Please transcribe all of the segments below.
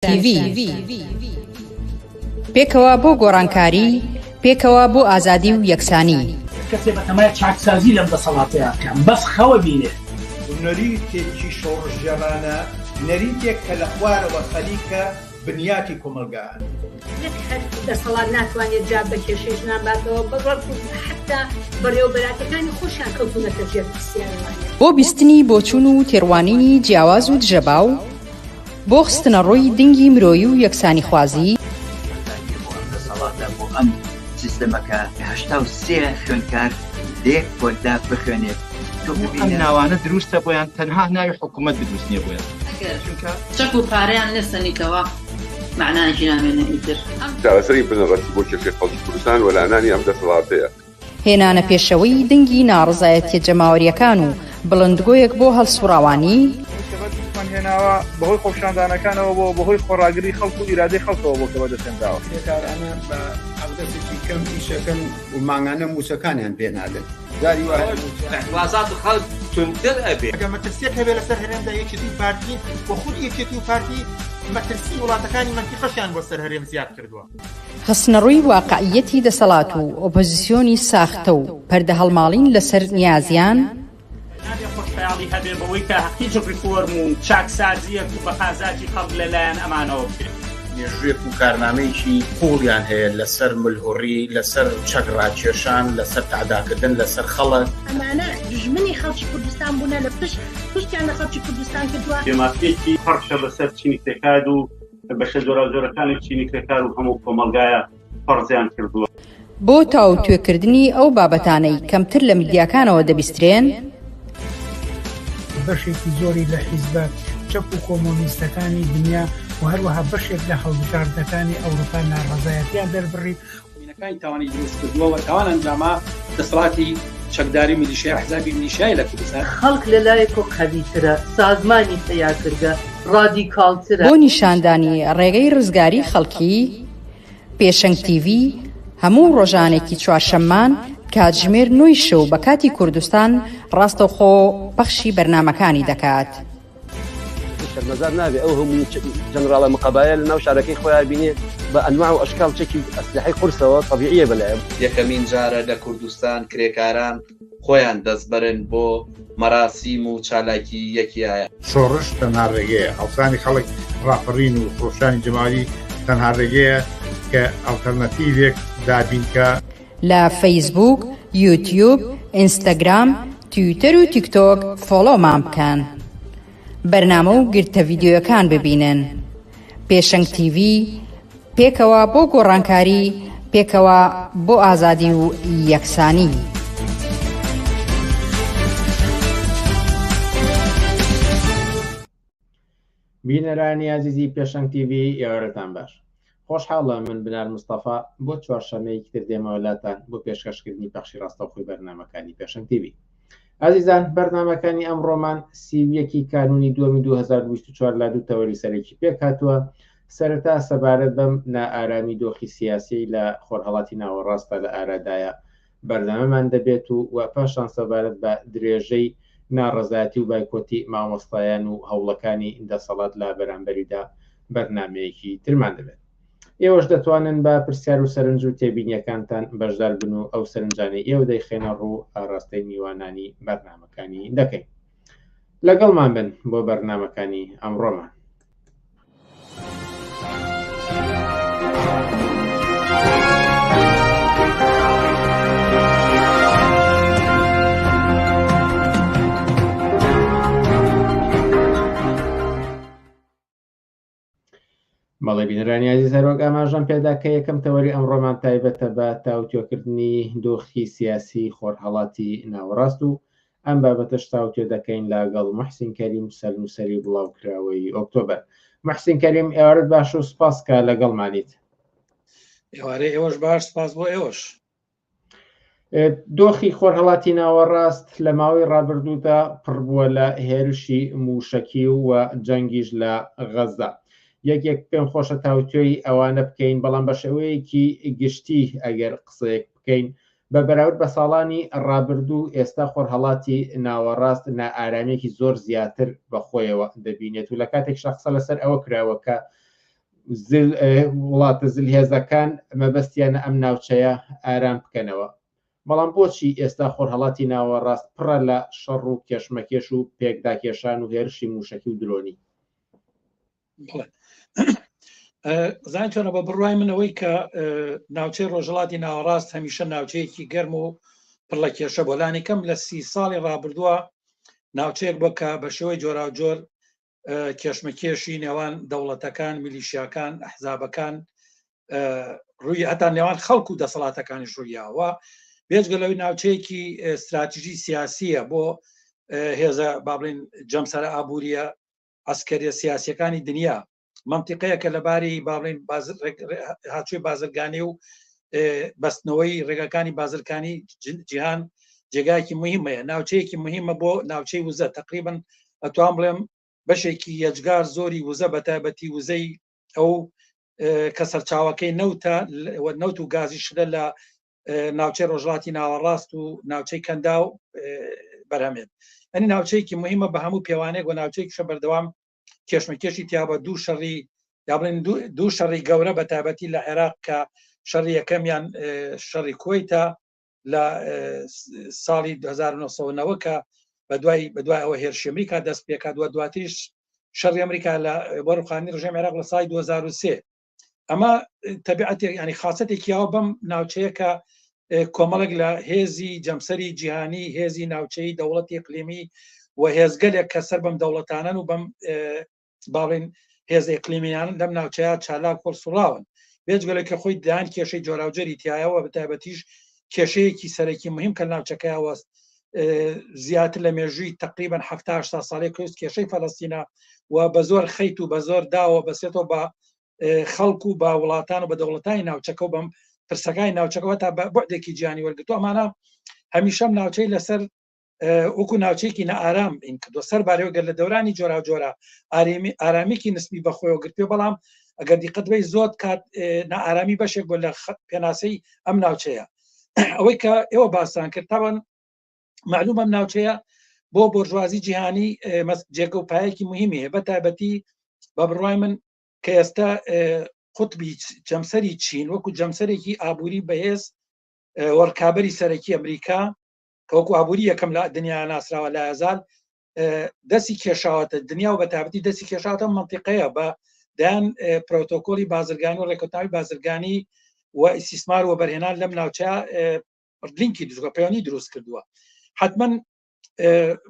تیڤی. پێکەوە بۆ گۆڕانکاری، پێکەوە بۆ ئازادی و یەکسانی. کەسێ بەتەمای چاکسازی لەم دەسەڵاتەیا بکا بەس خەوە بینێ. نەریتێکی شۆڕشگێڕانە، نەریتێک کە لە خوارەوە خەریکە بنیاتی کۆمەڵگا ئەنێت. نەک هەر دەسەڵات ناتوانێت جواب بە کێشەی ژنان باتەوە، بەڵکو حەتتا بەڕێوەبەراتەکانی خۆشیان کەوتوونەتە ژێر پرسیارەوانێ. بۆ بیستنی بۆچوون و تێڕوانینی جیاواز و دژەباو، بۆ خستنەڕووی دنگی مرۆیی و یەکسانیخوازی. کۆتاییە بۆ ئەم دەسەڵاتە، بۆ ئەم سیستەمە کە 83 خوێندکار لە یەک پۆلدا بخوێنێت. تۆ ئەم ببینە. ناوانە دروستە بۆیان تەنها ناوی حکومەت دروست نیە بۆیان. ئەگەر چونکە. چەک و پارەیان نەسەنیتەوە مەعنایەکی نامێنێ ئیتر. چارەسەری بنەڕەتی بۆ کێشەی خەڵکی کوردستان وەلانانی ئەم دەسەڵاتەیە. هێنانە پێشەوەی دەنگی ناڕەزایەتیە جەماوەریەکان و بڵندگۆیەک بۆ هەڵسوڕاوانی. ئەوەی کە بەدەستمان هێناوە بەهۆی خۆپیشاندانەکانەوە بووە، بەهۆی خۆڕاگری خەڵک و ئیرادەی خەڵکەوە بووە کە بەدەستهێنراوە. کرێکارانە بە حەقدەستێکی کەم ئیشەکەن و مانگانە مووچەکانیان پێ نادەن. جاری وا هەیە مووچە. ئیعتڕازات خەڵک توندتر ئەبێ. ئەگەر مەترسیەک هەبێ لەسەر هەرێمدا یەکێتی و پارتین و خودی یەکێتی و پارتی مەترسی وڵاتەکانی مەنتیقەشیان بۆ سەر هەرێم زیاد کردووە. خستنەڕووی واقعییەتی دەسەڵات و ئۆپۆزیسیۆنی ساختە و پەردەهەڵماڵین لەسەر نیازیان. نابێ خۆشخەیاڵی هەبێ بەوەی کە هیچ ڕیفۆرم و چاکسازییەک و بە قازاجی خەڵک لە لایەن ئەمانەوە بکرێ. مێژوویەک و کارنامەیەکی قووڵیان هەیە لەسەر ملهوڕی، لەسەر چەک ڕاکێشان، لەسەر تەعداکردن لەسەر خەڵک. ئەمانە دوژمنی خەڵکی کوردستان بوونە لە پشت پشتیان لە خەڵکی کوردستان کردووە. بێمافییەکی پڕشە بەسەر چینی کرێکار و بەشە جۆراوجۆرەکانی چینی کرێکار و هەموو کۆمەڵگایە فەرزیان کردووە. بۆ تاوتوێکردنی ئەو بابەتانەی کەمتر لە میدیاکانەوە دەبیسترێن. بەشێکی زۆری لە حیزبە چەپ و کۆمۆنیستەکانی دنیا و هەروەها بەشێک لە هەڵبژاردنەکانی ئەوروپا ناڕەزایەتیان دەربڕی. مینەکانی تاوانی دروست کردووە و تاوان ئەنجاما دەسەڵاتی چەکداری میلیشیا ئەحزابی میلیشیای لە کوردستان. خەڵک لە لایەکۆ قەویترە، سازمانی پەیا کردگە، ڕادیکاڵترە. بۆ نیشاندانی ڕێگەی ڕزگاری خەڵکی، پێشەنگ تیڤی هەموو ڕۆژانێکی چوارشەممان کاتژمێر نۆی شەو بە کاتی کوردستان ڕاستەوخۆ پەخشی بەرنامەکانی دەکات. شەرمەزار نابێ ئەو هەموو جەنراڵە مقەبایە لە ناو شارەکەی خۆیان بینێ بە ئەنواع و ئەشکال چەکی ئەسلحەی قورسەوە تەبیعیە بەلایە. یەکەمین جارە لە کوردستان کرێکاران خۆیان دەستبەرن بۆ مەراسیم و چالاکی یەکیایە. شۆڕش تەنها ڕێگەیە، هەڵسانی خەڵک، ڕاپەڕین و خرۆشانی جەماوەری تەنها ڕێگەیە کە ئەڵتەرناتیڤێک دابین کا. لە فەیسبووک، یوتیوب، ئینستاگرام، تویتەر و تیکتۆک فۆڵۆمان بکەن. بەرنامە و گرتە ڤیدیۆیەکان ببینن. پێشەنگ تیڤی، پێکەوە بۆ گۆڕانکاری، پێکەوە بۆ ئازادی و یەکسانی. بینەرانی ئازیزی پێشەنگ تیڤی ئێوارەتان باش. خۆشحاڵە من بنار مستەفا بۆ چوارشەمەیەکی تر دێمەوە لاتان بۆ پێشکەشکردنی پەخشی ڕاستەوخۆی بەرنامەکانی پێشەنگ تیڤی. ئازیزان بەرنامەکانی ئەمڕۆمان 31 کانونی دووەمی 2024 لە دوو تەوەری سەرەکی پێکهاتووە سەرەتا سەبارەت بەم نائارامی دۆخی سیاسی لە خۆرهەڵاتی ناوەڕاستە لە ئارادایە بەرنامەمان دەبێت و و پاشان سەبارەت بە درێژەی ناڕەزایەتی و بایکۆتی مامۆستایان و هەوڵەکانی دەسەڵات لە بەرامبەریدا بەرنامەیەکی ترمان دەبێت. ئێوەش دەتوانن بە پرسیار و سەرنج و تێبینیەکانتان بەشدار بن و ئەو سەرنجانەی ئێوە دەیخەینە ڕوو ئاراستەی میوانانی بەرنامەکانی دەکەین. لەگەڵمان بن بۆ بەرنامەکانی ئەمڕۆمان. بەڵێ بینەرانی ئازیز هەروەک ئاماژەم پێدا کە یەکەم تەوەری ئەمڕۆمان تایبەتە بە تاوتوێکردنی دۆخی سیاسی خۆرهەڵاتی ناوەڕاست و ئەم بابەتەش تاوتوێ دەکەین لاگەڵ محسین کەریم سەرنووسەری بڵاوکراوەی ئۆکتۆبەر. محسین کەریم ئێوارت باش و سپاس کە لەگەڵمانیت. ئێوارەی ئێوەش باش سپاس بۆ ئێوەش. دۆخی خۆرهەڵاتی ناوەڕاست لە ماوەی ڕابردوودا پڕ بووە لە هێرشی مووشەکی و جەنگیش لە غەززە. یەک یەک پێم خۆشە تاوتوێی ئەوانە بکەین، بەڵام بە شێوەیەکی گشتی ئەگەر قسەیەک بکەین بە بەراورد بە ساڵانی ڕابردوو ئێستا خۆرهەڵاتی ناوەڕاست نائارامییەکی زۆر زیاتر بە خۆیەوە دەبینێت و لە کاتێکشا قسە لەسەر ئەوە کراوە کە. وڵاتە زلهێزەکان مەبەستیانە ئەم ناوچەیە ئارام بکەنەوە. بەڵام بۆچی ئێستا خۆرهەڵاتی ناوەڕاست پڕە لە شەڕ و کێشمەکێش و پێکداکێشان و هێرشی مووشەکی و درۆنی؟ زان چۆنە بە بڕوای من ئەوەی کە ناوچەی ڕۆژهەڵاتی ناوەڕاست هەمیشە ناوچەیەکی گەرم و پڕ لە کێشە بۆ لانی کەم لە سی ساڵی ڕابردووە ناوچەیەک بۆ کە بە شێوەی جۆراوجۆر کێشمەکێشی نێوان دەوڵەتەکان میلیشیاکان ئەحزابەکان ڕووی هەتا نێوان خەڵک و دەسەڵاتەکانیش ڕوویاوە بێجگە لەوەی ناوچەیەکی استراتیژی سیاسیە بۆ هێزە با بڵین جەمسەرە ئابووریە عسکەریە سیاسیەکانی دنیا منطقەیە کە لەباری با بڵین هاچوی بازرگانی و بەستنەوەی ڕێگاکانی بازرگانی جیهان جێگایەکی مهمەیە ناوچەیەکی مهمە بۆ ناوچەی وزە تقریبن ئەتوان بڵێم بەشێکی یەجگار زۆری وزە بە تایبەتی وزەی ئەو کە سەرچاوەکەی نەوتە نەوت و گازی شلە لە ناوچەی ڕۆژهەڵاتی ناوەڕاست و ناوچەی کەندا و بەرهەمێت ئەنی ناوچەیەکی مهمە بە هەموو پێوانێک و ناوچەیەکیشە بەردەوام کێشمەکێشی تیا بە دوو شەڕی یا بڵێن دوو شەڕی گەورە بە تایبەتی لە عێراق کە شەڕی یەکەمیان شەڕی کوەیتە لە ساڵی 1990 کە بە دوای بە دوای ئەوە هێرشی ئەمریکا دەست پێکات و دواتریش شەڕی ئەمریکا لە بۆ ڕوخانی ڕژێمی عێراق لە ساڵی 2003 ئەمە تەبیعەتێک ینی خاصەتێکی یاوە بەم ناوچەیە کە کۆمەڵێک لە هێزی جەمسەری جیهانی هێزی ناوچەی دەوڵەتی اقلیمی و هێزگەلێک کە سەر بەم دەوڵەتانن و بەم باڵین هێزە ئیقلیمیان لەم ناوچەیە چالاک هەڵسوڕاون بێجگەلە کە خۆی دان کێشەی جۆراوجۆری تایەوە بە تایبەتیش کێشەیەکی سەرەکی مهم کە ناوچەکەیا وەست زیاتر لە مێژووی تقریبا ه ساڵی کوست کێشەی فەلەستینە و بە زۆر خەیت و بە زۆر داوە بەسێتەوە بە خەڵک و بە وڵاتان و بە دەوڵەتانی ناوچەکە و بەم پرسەکانی ناوچەکەەوە تا بە بەعدێکی جیانی وەرگتو ئەمانە هەمیشەم ناوچەی لەسەر وەکو ناوچەیەکی نائارام این کردو سەر بارەوە گەر لە دەورانی جۆراوجۆرە ئارامی ئارامیکی نسبی بەخۆیەوە گرتوێ بەڵام ئەگەر دیقەت بەی زۆر کات نائارامی بەشێک بۆ لە پێناسەی ئەم ناوچەیە ئەوەی کە ئێوە باسان کرد تاوان معلوم ئەم ناوچەیە بۆ بۆرژوازی جیهانی جێگە و پایەکی مهمی هەیە بە تایبەتی بە بڕای من کە ئێستا قوتبی جەمسەری چین وەکو جەمسەرێکی ئابووری بەهێز وەڕکابەری سەرەکی ئەمریکا کە وەکو ئابووری یەکەم لە دنیا ناسراوە لە ئازال دەستی کێشاوەتە دنیا و بەتابەتی دەستی کێشاوەتە منطقەیە بە دایان پرۆتۆکۆلی بازرگانی و ڕێکوتناوی بازرگانی و ئیسیسمار و بەرهێنان لەم ناوچە لینکی دروست پەیوەندی دروست کردووە حتمما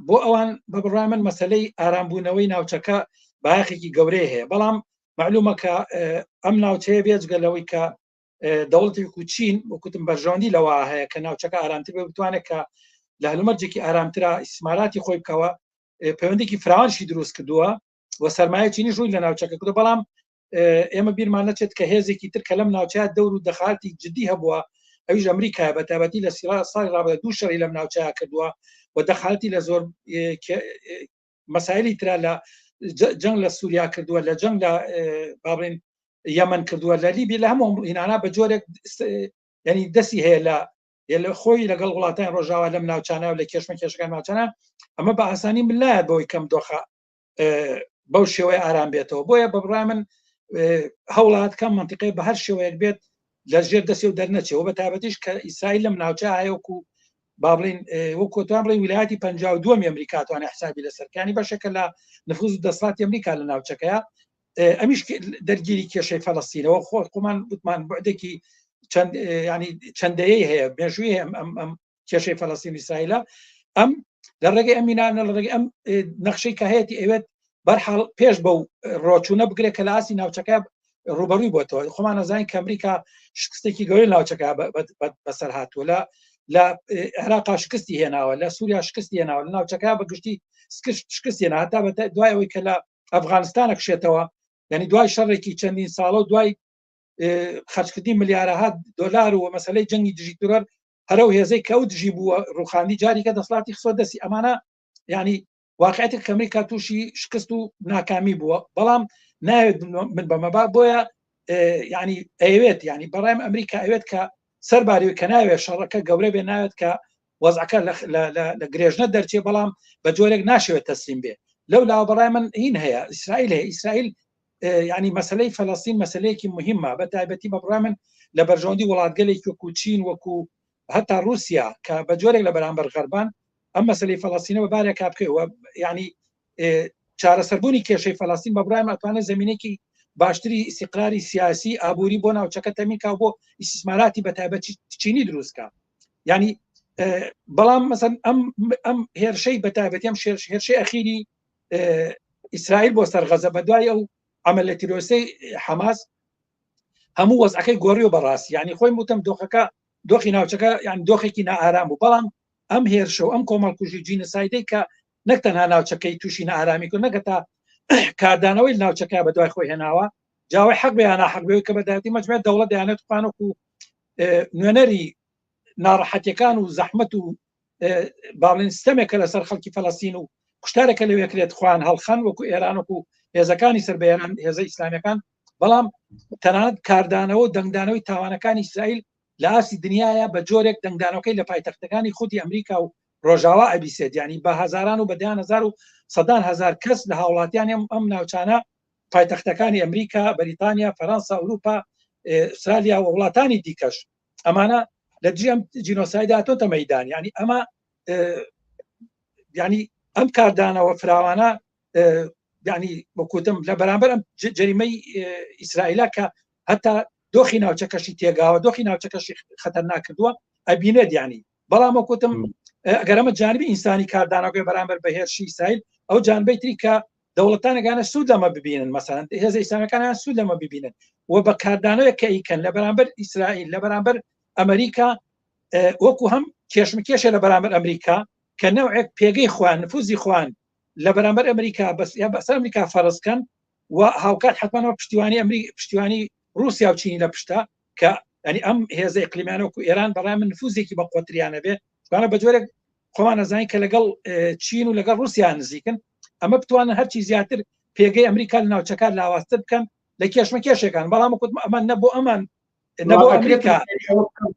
بۆ ئەوان بە بڕای من مەسلەی ئارامبوونەوەی ناوچەکە باخێکی گەورەی هەیە بەڵام معلومە کە ئەم ناوچەیە بێجگە لەوەی کە دەوڵەتێک و چین وەکوتم بەرژەوەندی لەوە هەیە کە ناوچەکە ئارامتر بێ بتوانێت کە لە هەلومەرجێکی ئارامترا ئیسماراتی خۆی بکەوە پەیوەندێکی فراوانشی دروست کردووە و سرمایە چینی ڕووی لە ناوچەکە کردو بەڵام ئێمە بیرمان نەچێت کە هێزێکی تر کە لەم ناوچەیە دەور و دەخاتی جدی هەبووە ئەویش ئەمریکا بە تایبەتی لە سیرا ساڵی ڕابردوو دوو شەڕی لەم ناوچەیە کردووە و دەخالەتی لە زۆر مەسایلی ترا لە جەنگ لە سووریا کردووە لە جەنگ لە با بڵێن یەمەن کردووە لە لیبی لە هەموو هینانا بە جۆرێک ینی دەستی هەیە لە لە خۆی لەگەڵ وڵاتانی ڕۆژاوا لەم ناوچانە و لە کێشمە کێشەکان ناوچانە ئەمە بە ئاسانی ملایەت بەوەی کەم دۆخە بەو شێوەی ئارام بێتەوە بۆیە بە بڕای من هەوڵات کەم منطقەی بە هەر شێوەیەک بێت لە ژێر دەستی و دەرنەچێەوە بە تایبەتیش کە ئیسرائیل لەم ناوچە هەیەکو با بڵین وەکو توان بڵێن ویلایەتی 52 ئەمریکا توانێت حسابی لەسەرکانی بەشێکە لە نفوذ و دەسەڵاتی ئەمریکا لە ناوچەکەیە ئەمیش دەرگیری کێشەی فەلەستینەوە خۆ خۆمان وتمان بعدێکی چەند ینی چەندەیە هەیە مێژووی ئەم ئەم ئەم کێشەی فەلەستین ئیسرائیلە ئەم لە ڕێگەی ئەمینانە لە ڕێگەی ئەم نەخشەی کە هەیەی ئەوێت بەرحاڵ پێش بەو ڕۆچوونە بگرێت کە لە ئاستی ناوچەکە ڕوبەڕووی بۆتەوە خۆمان نەزانین کە ئەمریکا شکستێکی گەورەی ناوچەکە بەسەر هاتووە لە لە عێراقا شکستی هێناوە لە سووریا شکستی هێناوە لە ناوچەکە بە گشتی شکستی هێنا هەتا دوای ئەوەی کە لە ئەفغانستانە کشێتەوە یعنی دوای شەڕێکی چەندین ساڵە و دوای خەرجکردنی ملیارەها دۆلار و مەسلەی جەنگی دژی تیرۆر هەرو هێزەی کە ئەو دژی بووە ڕوخاندی جاریکە دەسڵاتی خسۆ دەستی ئەمانە ینی واقعەتی کە ئەمریکا تووشی شکست و ناکامی بووە بەڵام ناوێت من بەمەبا بۆیە ینی ئەوێت ینی بەڕایم ئەمریکا ئەوێت کە سەرباری کە ناوێت شەڕەکە گەورە بێ ناوێت کە وەزعەکە لە گرێژنە دەرچێ بەڵام بە جۆرێک ناشێت تەسلیم بێ لەو لاوە بەڕای من هین هەیە ئیسرائیل هەیە ئیسرائیل ینی مەسلەی فەلەستین مەسلەیەکی مهمە بە تایبەتی بە بڕای من لە بەرژەوەندی وڵاتگەلێکی وەکو چین وەکو هەتا رووسیا کە بە جۆرێک لە بەرامبەر غەربان ئەم مەسلەی فەلەستینەوە بارێکا بکەوە ینی چارەسەربوونی کێشەی فەلەستین بە بڕای من ئەتوانێت زمینێکی باشتری ئیسیقراری سیاسی ئابووری بۆ ناوچەکە تەمینکا بۆ ئیسیسماراتی بە تایبەت چینی دروستکە ینی بەڵام مەسەن ئەم ئەم هێرشەی بە تایبەتی ئەم شێرش هێرشەی ئەخیری ئیسرائیل بۆ سەر غەزە بە دوای ئەو عمل تیرۆسەی حەماس هەموو وەزعەکەی گۆڕیوە بەڕاستی یعنی خۆی وتم دۆخەکە دۆخی ناوچەکە یان دۆخێکی نائارام بوو بەڵام ئەم هێرشە و ئەم کۆمەڵکوژی جینەسایدەی کە نەک تەنها ناوچەکەی تووشی نائارامی کرد نەکە تا کاردانەوەی ناوچەکە بە دوای خۆی هێناوە جاوای حەق بێ یان ناحەق بێ کە بەداتی مەجموعە دەوڵەت دەیانێت خۆیان وەکو نوێنەری ناڕەحەتیەکان و زەحمەت و باڵین ستەمێکە لەسەر خەڵکی فەلەستین و کوشتارێکە لەوێ کرێت خۆیان هەڵخەن وەکو ئێران وەکو هێزەکانی سەر بە ئێران هێزە ئیسلامیەکان بەڵام تەنانەت کاردانەوە و دەنگدانەوەی تاوانەکانی ئیسرائیل لە ئاستی دنیاە بە جۆرێک دەنگدانەوەکەی لە پایتەختەکانی خودی ئەمریکا و ڕۆژاوا ئەبیسێت یعنی بە هەزاران و بە دەیان هەزار و سەدان هەزار کەس لە هاوڵاتیانی ئەم ناوچانە پایتەختەکانی ئەمریکا بەریتانیا فەرەنسا ئەوروپا ئوسترالیا و وڵاتانی دیکەش ئەمانە لە دژی ئەم جینۆسایدا هاتۆتە مەدان یعنی ئەمە ینی ئەم کاردانەوە فراوانە ینی وەکوتم لە بەرامبەر ئەم جەریمەی ئیسرائیلا کە هەتا دۆخی ناوچەکەشی تێگاوە دۆخی ناوچەکەشی خەتەرناک کردووە ئەبینێت ینی بەڵام وەکوتم ئەگەرەمە جانبی ئینسانی کاردانەوەی بەرامبەر بە هێرشی ئیسرائیل ئەو جانبەی تری کە دەوڵەتانەکانە سوود لەمە ببینن مەسەلەن هێزە ئیسلامیەکانیان سوود لەمە ببینن و بە کاردانەوەی کە ئیکەن لە بەرامبەر ئیسرائیل لە بەرامبەر ئەمریکا وەکو هەم کێشمکێشە لە بەرامبەر ئەمریکا کە نەوعێک پێگەی خوان نفوزی خوان لە بەرامبەر ئەمریکا بەس یا بەسەر ئەمریکا فەرزکەن و هاوکات حتمما پشتیوانی ئەمری پشتیوانی رووسیا و چینی لە پشتە کە ینی ئەم هێزە ئیقلیمیانە وەکو ئێران بەڕای من نفوزێکی بە قوتریانە بێ توانە بە جۆرێک خۆمان ئەزانین کە لەگەڵ چین و لەگەڵ رووسیا نزیکن ئەمە بتوانن هەرچی زیاتر پێگەی ئەمریکا لە ناوچەکە لاوازتر بکەن لە کێشمە کێشەکان بەڵام کوتم ئەمە نە بۆ ئەمان نە بۆ ئەمریکا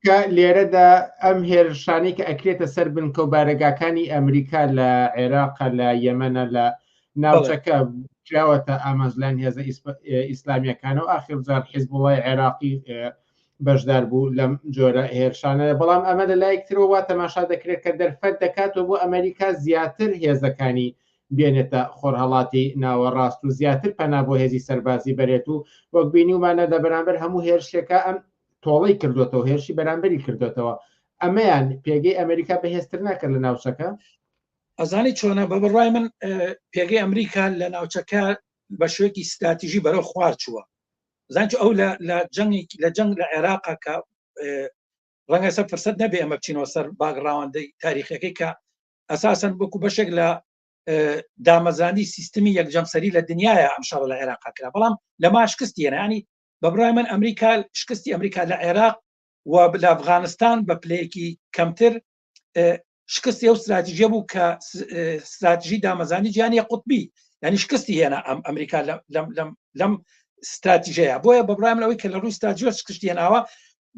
کە لێرەدا ئەم هێرشانەی کە ئەکرێتە سەر بنکە و بارەگاکانی ئەمریکا لە عێراق لە یەمەنە لە ناوچەکە کراوەتە ئامانج لایەن هێزە ئیسلامیەکانەوە ئاخر جار حیزبوڵای عێراقی بەشدار بوو لەم جۆرە هێرشانە بەڵام ئەمە لە لایەک ترەوە وا تەماشا دەکرێت کە دەرفەت دەکاتەوە بۆ ئەمریکا زیاتر هێزەکانی بێنێتە خۆرهەڵاتی ناوەڕاست و زیاتر پەنا بۆ هێزی سەربازی بەرێت و وەک بینیومانە لە بەرامبەر هەموو هێرشێکە ئەم تۆڵەی کردوێتەوە هێرشی بەرامبەری کردوێتەوە ئەمەیان پێگەی ئەمریکا بەهێزتر ناکرد لە ناوچەکە ئەزانی چۆنە بە بڕای من پێگەی ئەمریکا لە ناوچەکە بە شوێکی ستراتیژی بەرەو خوار چووە زانچ ئەو لە جەنگێک لە جەنگ لە عێراق کە ڕەنگە سەر فرسەت نەبێ ئەمە بچینەوە سەر باگڕاوەندەی تاریخەکەی کە ئەساسەن وەکو بەشێک لە دامەزرانی سیستمی یەکجەمسەری لە دنیاە ئەم شەڕ لە عێراق کرا بەڵام لەما شکستی ینی بە بڕای من ئەمریکا شکستی ئەمریکا لە عێراق و لە ئەفغانستان بە پلەیەکی کەمتر شکستی ئەو استراتیژیە بوو کە استراتیژی دامەزانی جیانی قوتبی یعنی شکستی هێنا ئەم ئەمریکا لەم لەم لەم استراتیژەیە بۆیە بە بڕای من ئەوەی کە لە ڕووی استراتیژیە شکستی هێناوە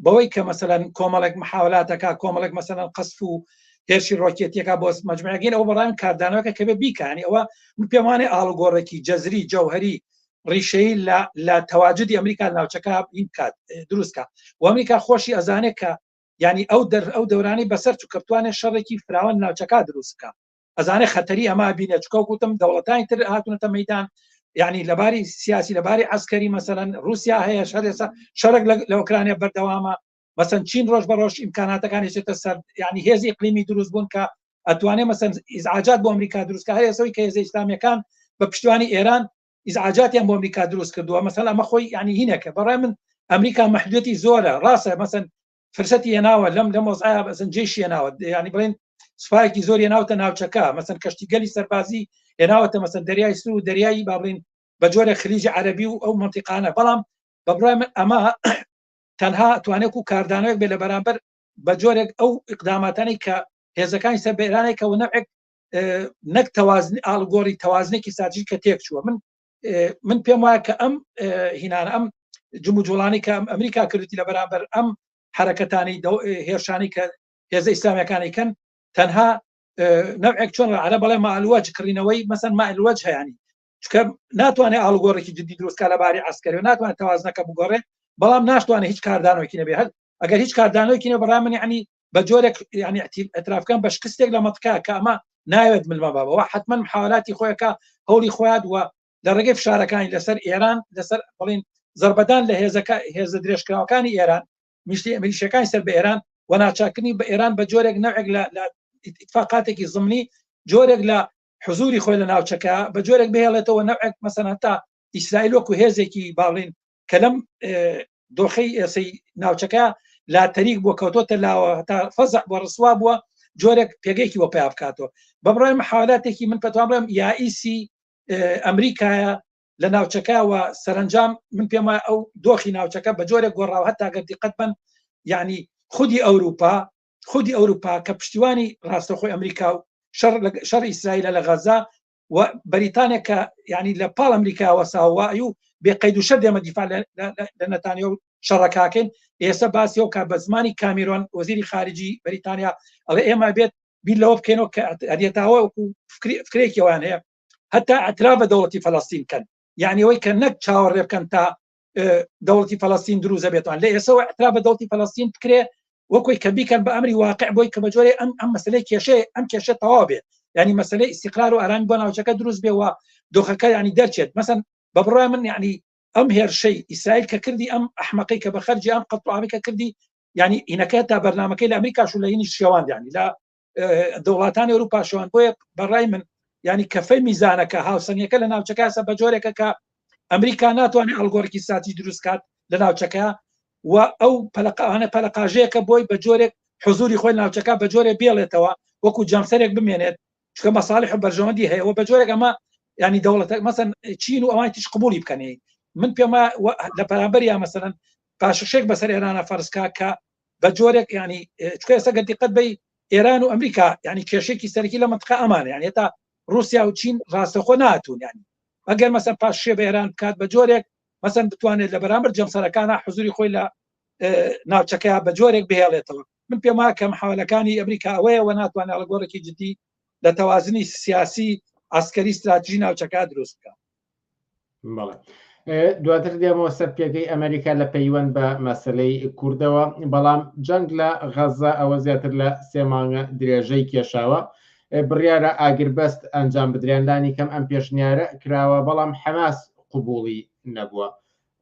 بەوەی کە مەسەلەن کۆمەڵێک محاولاتەکە کۆمەڵێک مەسەلەن قەسف و هێرشی ڕۆکێتیەکە بۆ مەجموعەکەین ئەوە بەڕای من کاردانەوەکە کە بێ بیکانی ئەوە من پێم وانێ ئاڵوگۆڕێکی جەزری جەوهری ڕیشەیی لە لە تەواجدی ئەمریکا لە ناوچەکە این بکات دروست کات و ئەمریکا خۆشی ئەزانێت کە یعنی ئەو دەر ئەو دەورانی بەسەر چوو کە بتوانێت شەڕێکی فراوان ناوچەکە دروست بکات ئەزانێ خەتەری ئەمە بینە چکە گوتم دەوڵەتانی تر هاتوونەتە مەدان یعنی لەباری سیاسی لەباری عسکەری مەسەلەن رووسیا هەیە شەرێسە شەرێک لە ئۆکرانیا بەردەوامە مەسەن چین ڕۆژ بە ڕۆژ ئیمکاناتەکانی چێتە سەر یعنی هێزی ئیقلیمی دروست بوون کە ئەتوانێ مەسەن ئیزعاجات بۆ ئەمریکا دروست کە هەیە سەوی کە هێزە ئیسلامیەکان بە پشتیوانی ئێران ئیزعاجاتیان بۆ ئەمریکا دروست کردووە مەسەل ئەمە خۆی یعنی هینەکە بەڕای من ئەمریکا مەحدودیەتی زۆرە ڕاستە مەسەن فرسەتی هێناوە لەم لەم وەزعە بەسن جێشی هێناوە ینی بڵێن سوپایەکی زۆر هێناوتە ناوچەکە مەسەن کەشتیگەلی سەربازی هێناوەتە مەسەن دەریای سوور و دەریایی با بڵێن بە جۆرە خلیجی عەرەبی و ئەو منتیقانە بەڵام بە بڕای من ئەمە تەنها توانێک و کاردانەوەک بێ لە بەرامبەر بە جۆرێک ئەو ئقداماتانی کە هێزەکانی سەر بە ئێرانێک کە نەوعێک نەک تەوازن ئاڵگۆڕی تەوازنێکی ستراتیژی کە تێک چووە من من پێم وایە کە ئەم هینانە ئەم جموجۆڵانی کە ئەمریکا کردی لە بەرامبەر ئەم حرەکەتانی هێرشانی کە هێزە ئیسلامیەکانی کەن تەنها نەوعێک چۆن عرە بەڵێ مالوەج کڕینەوەی مەسەن مالوەج هەیانی. چکە ناتوانێت ئاڵگۆڕێکی جدی دروستکە لە باری عسکەری و ناتوانێت تەوازنەکە بگۆڕێ بەڵام ناشتوانێت هیچ کاردانەوەکی نەبێ هەر ئەگەر هیچ کاردانەوەکی نە بەڕای من یعنی بە جۆرێک یعنی اعترافکەم بە شکستێک لە مەتکا کە ئەمە ناوێت ملمە بابەوە حتمما محاولاتی خۆیەکە هەوڵی خۆیان وە لە ڕێگەی فشارەکانی لەسەر ئێران لەسەر بڵین زربەدان لە هێزەکە هێزە درێژکراوەکانی ئێران میلیشیەکانی سەر بە ئێران و ناچاکردنی بە ئێران بە جۆرێک نەوێک لە ئیتفاقاتێکی زمنی جۆرێک لە حزوری خۆی لە ناوچەکە بە جۆرێک بهێڵێتەوە نەوێک مەسەن هەتا ئیسرائیل وەکو هێزێکی باڵین کە لەم دۆخەی ئێسەی ناوچەکە لا تەریک بووە کەوتۆتە لاوە هەتا فەزع بۆ ڕسوا بووە جۆرێک پێگەیەکی بۆ پیا بکاتەوە بە بڕای محاولاتێکی من پەتوان بڵێم یائیسی ئەمریکایە لە ناوچەکە و سەرنجام من پێم وایە ئەو دۆخی ناوچەکە بە جۆرێک گۆڕاوە هەتا گەر دیقەت بن یعنی خودی ئەوروپا خودی ئەوروپا کە پشتیوانی ڕاستەخۆی ئەمریکا و شەڕ شەڕ ئیسرائیلە لە غەزا و بەریتانیا کە یعنی لە پاڵ ئەمریکا وەساوە و بێ قەید و شەرت ئێمە دیفاع لە نەتانیاهۆ و شەڕەکاکەین ئێستا باسی ئەو کا بە زمانی کامیرۆن وەزیری خارجی بەریتانیا ئەڵێ ئێمە بێت بیر لەوە بکەینەوە کە ئەدێتاوە وەکو فکرێکی ئەوان هەیە هەتا اعتراف بە دەوڵەتی فەلەستین کەن یعنی ئەوەی کە نەک چاوەڕێ بکەن تا دەوڵەتی فەلەستین دروزە بێتوان لە ئێسەوە اعتراف بە دەوڵەتی فەلەستین بکرێ وەکوی کە بیکەن بە ئەمری واقع بۆی کە بە جۆرێ ئەم ئەم مەسلەی کێشەیە ئەم کێشە تەواو بێت یعنی مەسلەی ئیستیقرار و ئارامی بۆ ناوچەکە دروست بێ و دۆخەکە ینی دەرچێت مەسەن بە بڕای من یعنی ئەم هێرشەی ئیسرائیل کە کردی ئەم ئەحمەقی کە بە خەرجی ئەم قەتڵ کە کردی یعنی ئینەکە تا بەرنمەکەی لە ئەمریکاش و لە هینی شێوان یعنی لە دەوڵاتانی ئەوروپا شوان بۆیە بەڕای من ینی کەفەی میزانەکە هاوسەنگەکە لە ناوچەکەسە بە جۆرێکە کە ئەمریکا ناتوانێت ئەلگۆرکی ساتی دروست کات لە ناوچەکە و ئەو پەلقانە پەلقاژەیەکە بۆی بە جۆرێک حزوری خۆی ناوچەکە بە جۆرێک بێڵێتەوە وەکو جەمسەرێک بمێنێت چکە مەساڵح و بەرژەوەندی هەیە و بە جۆرێک ئەمە ینی دەوڵەتە مەسەن چین و ئەوانی تیش قبولی بکەنێ من پێما لە پەرامبەر یا مەسەرەن پاشەکشێک بەسەر ئێرانە فەرزکا کە بە جۆرێک ینی چکە ئێستا گەر دیقەت بی ئێران و ئەمریکا ینی کێشێکی سەرەکی لە منطقە ئەمانە یعنی تا رووسیا و چین ڕاستەخۆ ناتون ینی ئەگەر مەسەن پاششێ بە ئێران بکات بە جۆرێک مەسەن بتوانێت لە بەرامبەر جەمسەرەکانە حزوری خۆی لە ناوچەکە بە جۆرێک بهێڵێتەوە من پێم وایە کە محاولەکانی ئەمریکا ئەوەیە و ناتوانێت ئاڵگۆڕێکی جدی لە تەوازنی سیاسی عسکەری استراتیژی ناوچەکە دروست بکات بەڵێ دواتر دێمەوە سەر پێگەی ئەمریکا لە پەیوەند بە مەسلەی کوردەوە بەڵام جەنگ لە غەزە ئەوە زیاتر لە سێ مانگە درێژەی کێشاوە بڕیارە ئاگربەست ئەنجام بدرێن لانی کەم ئەم پێشنیارە کراوە بەڵام حەماس قوبوڵی نەبووە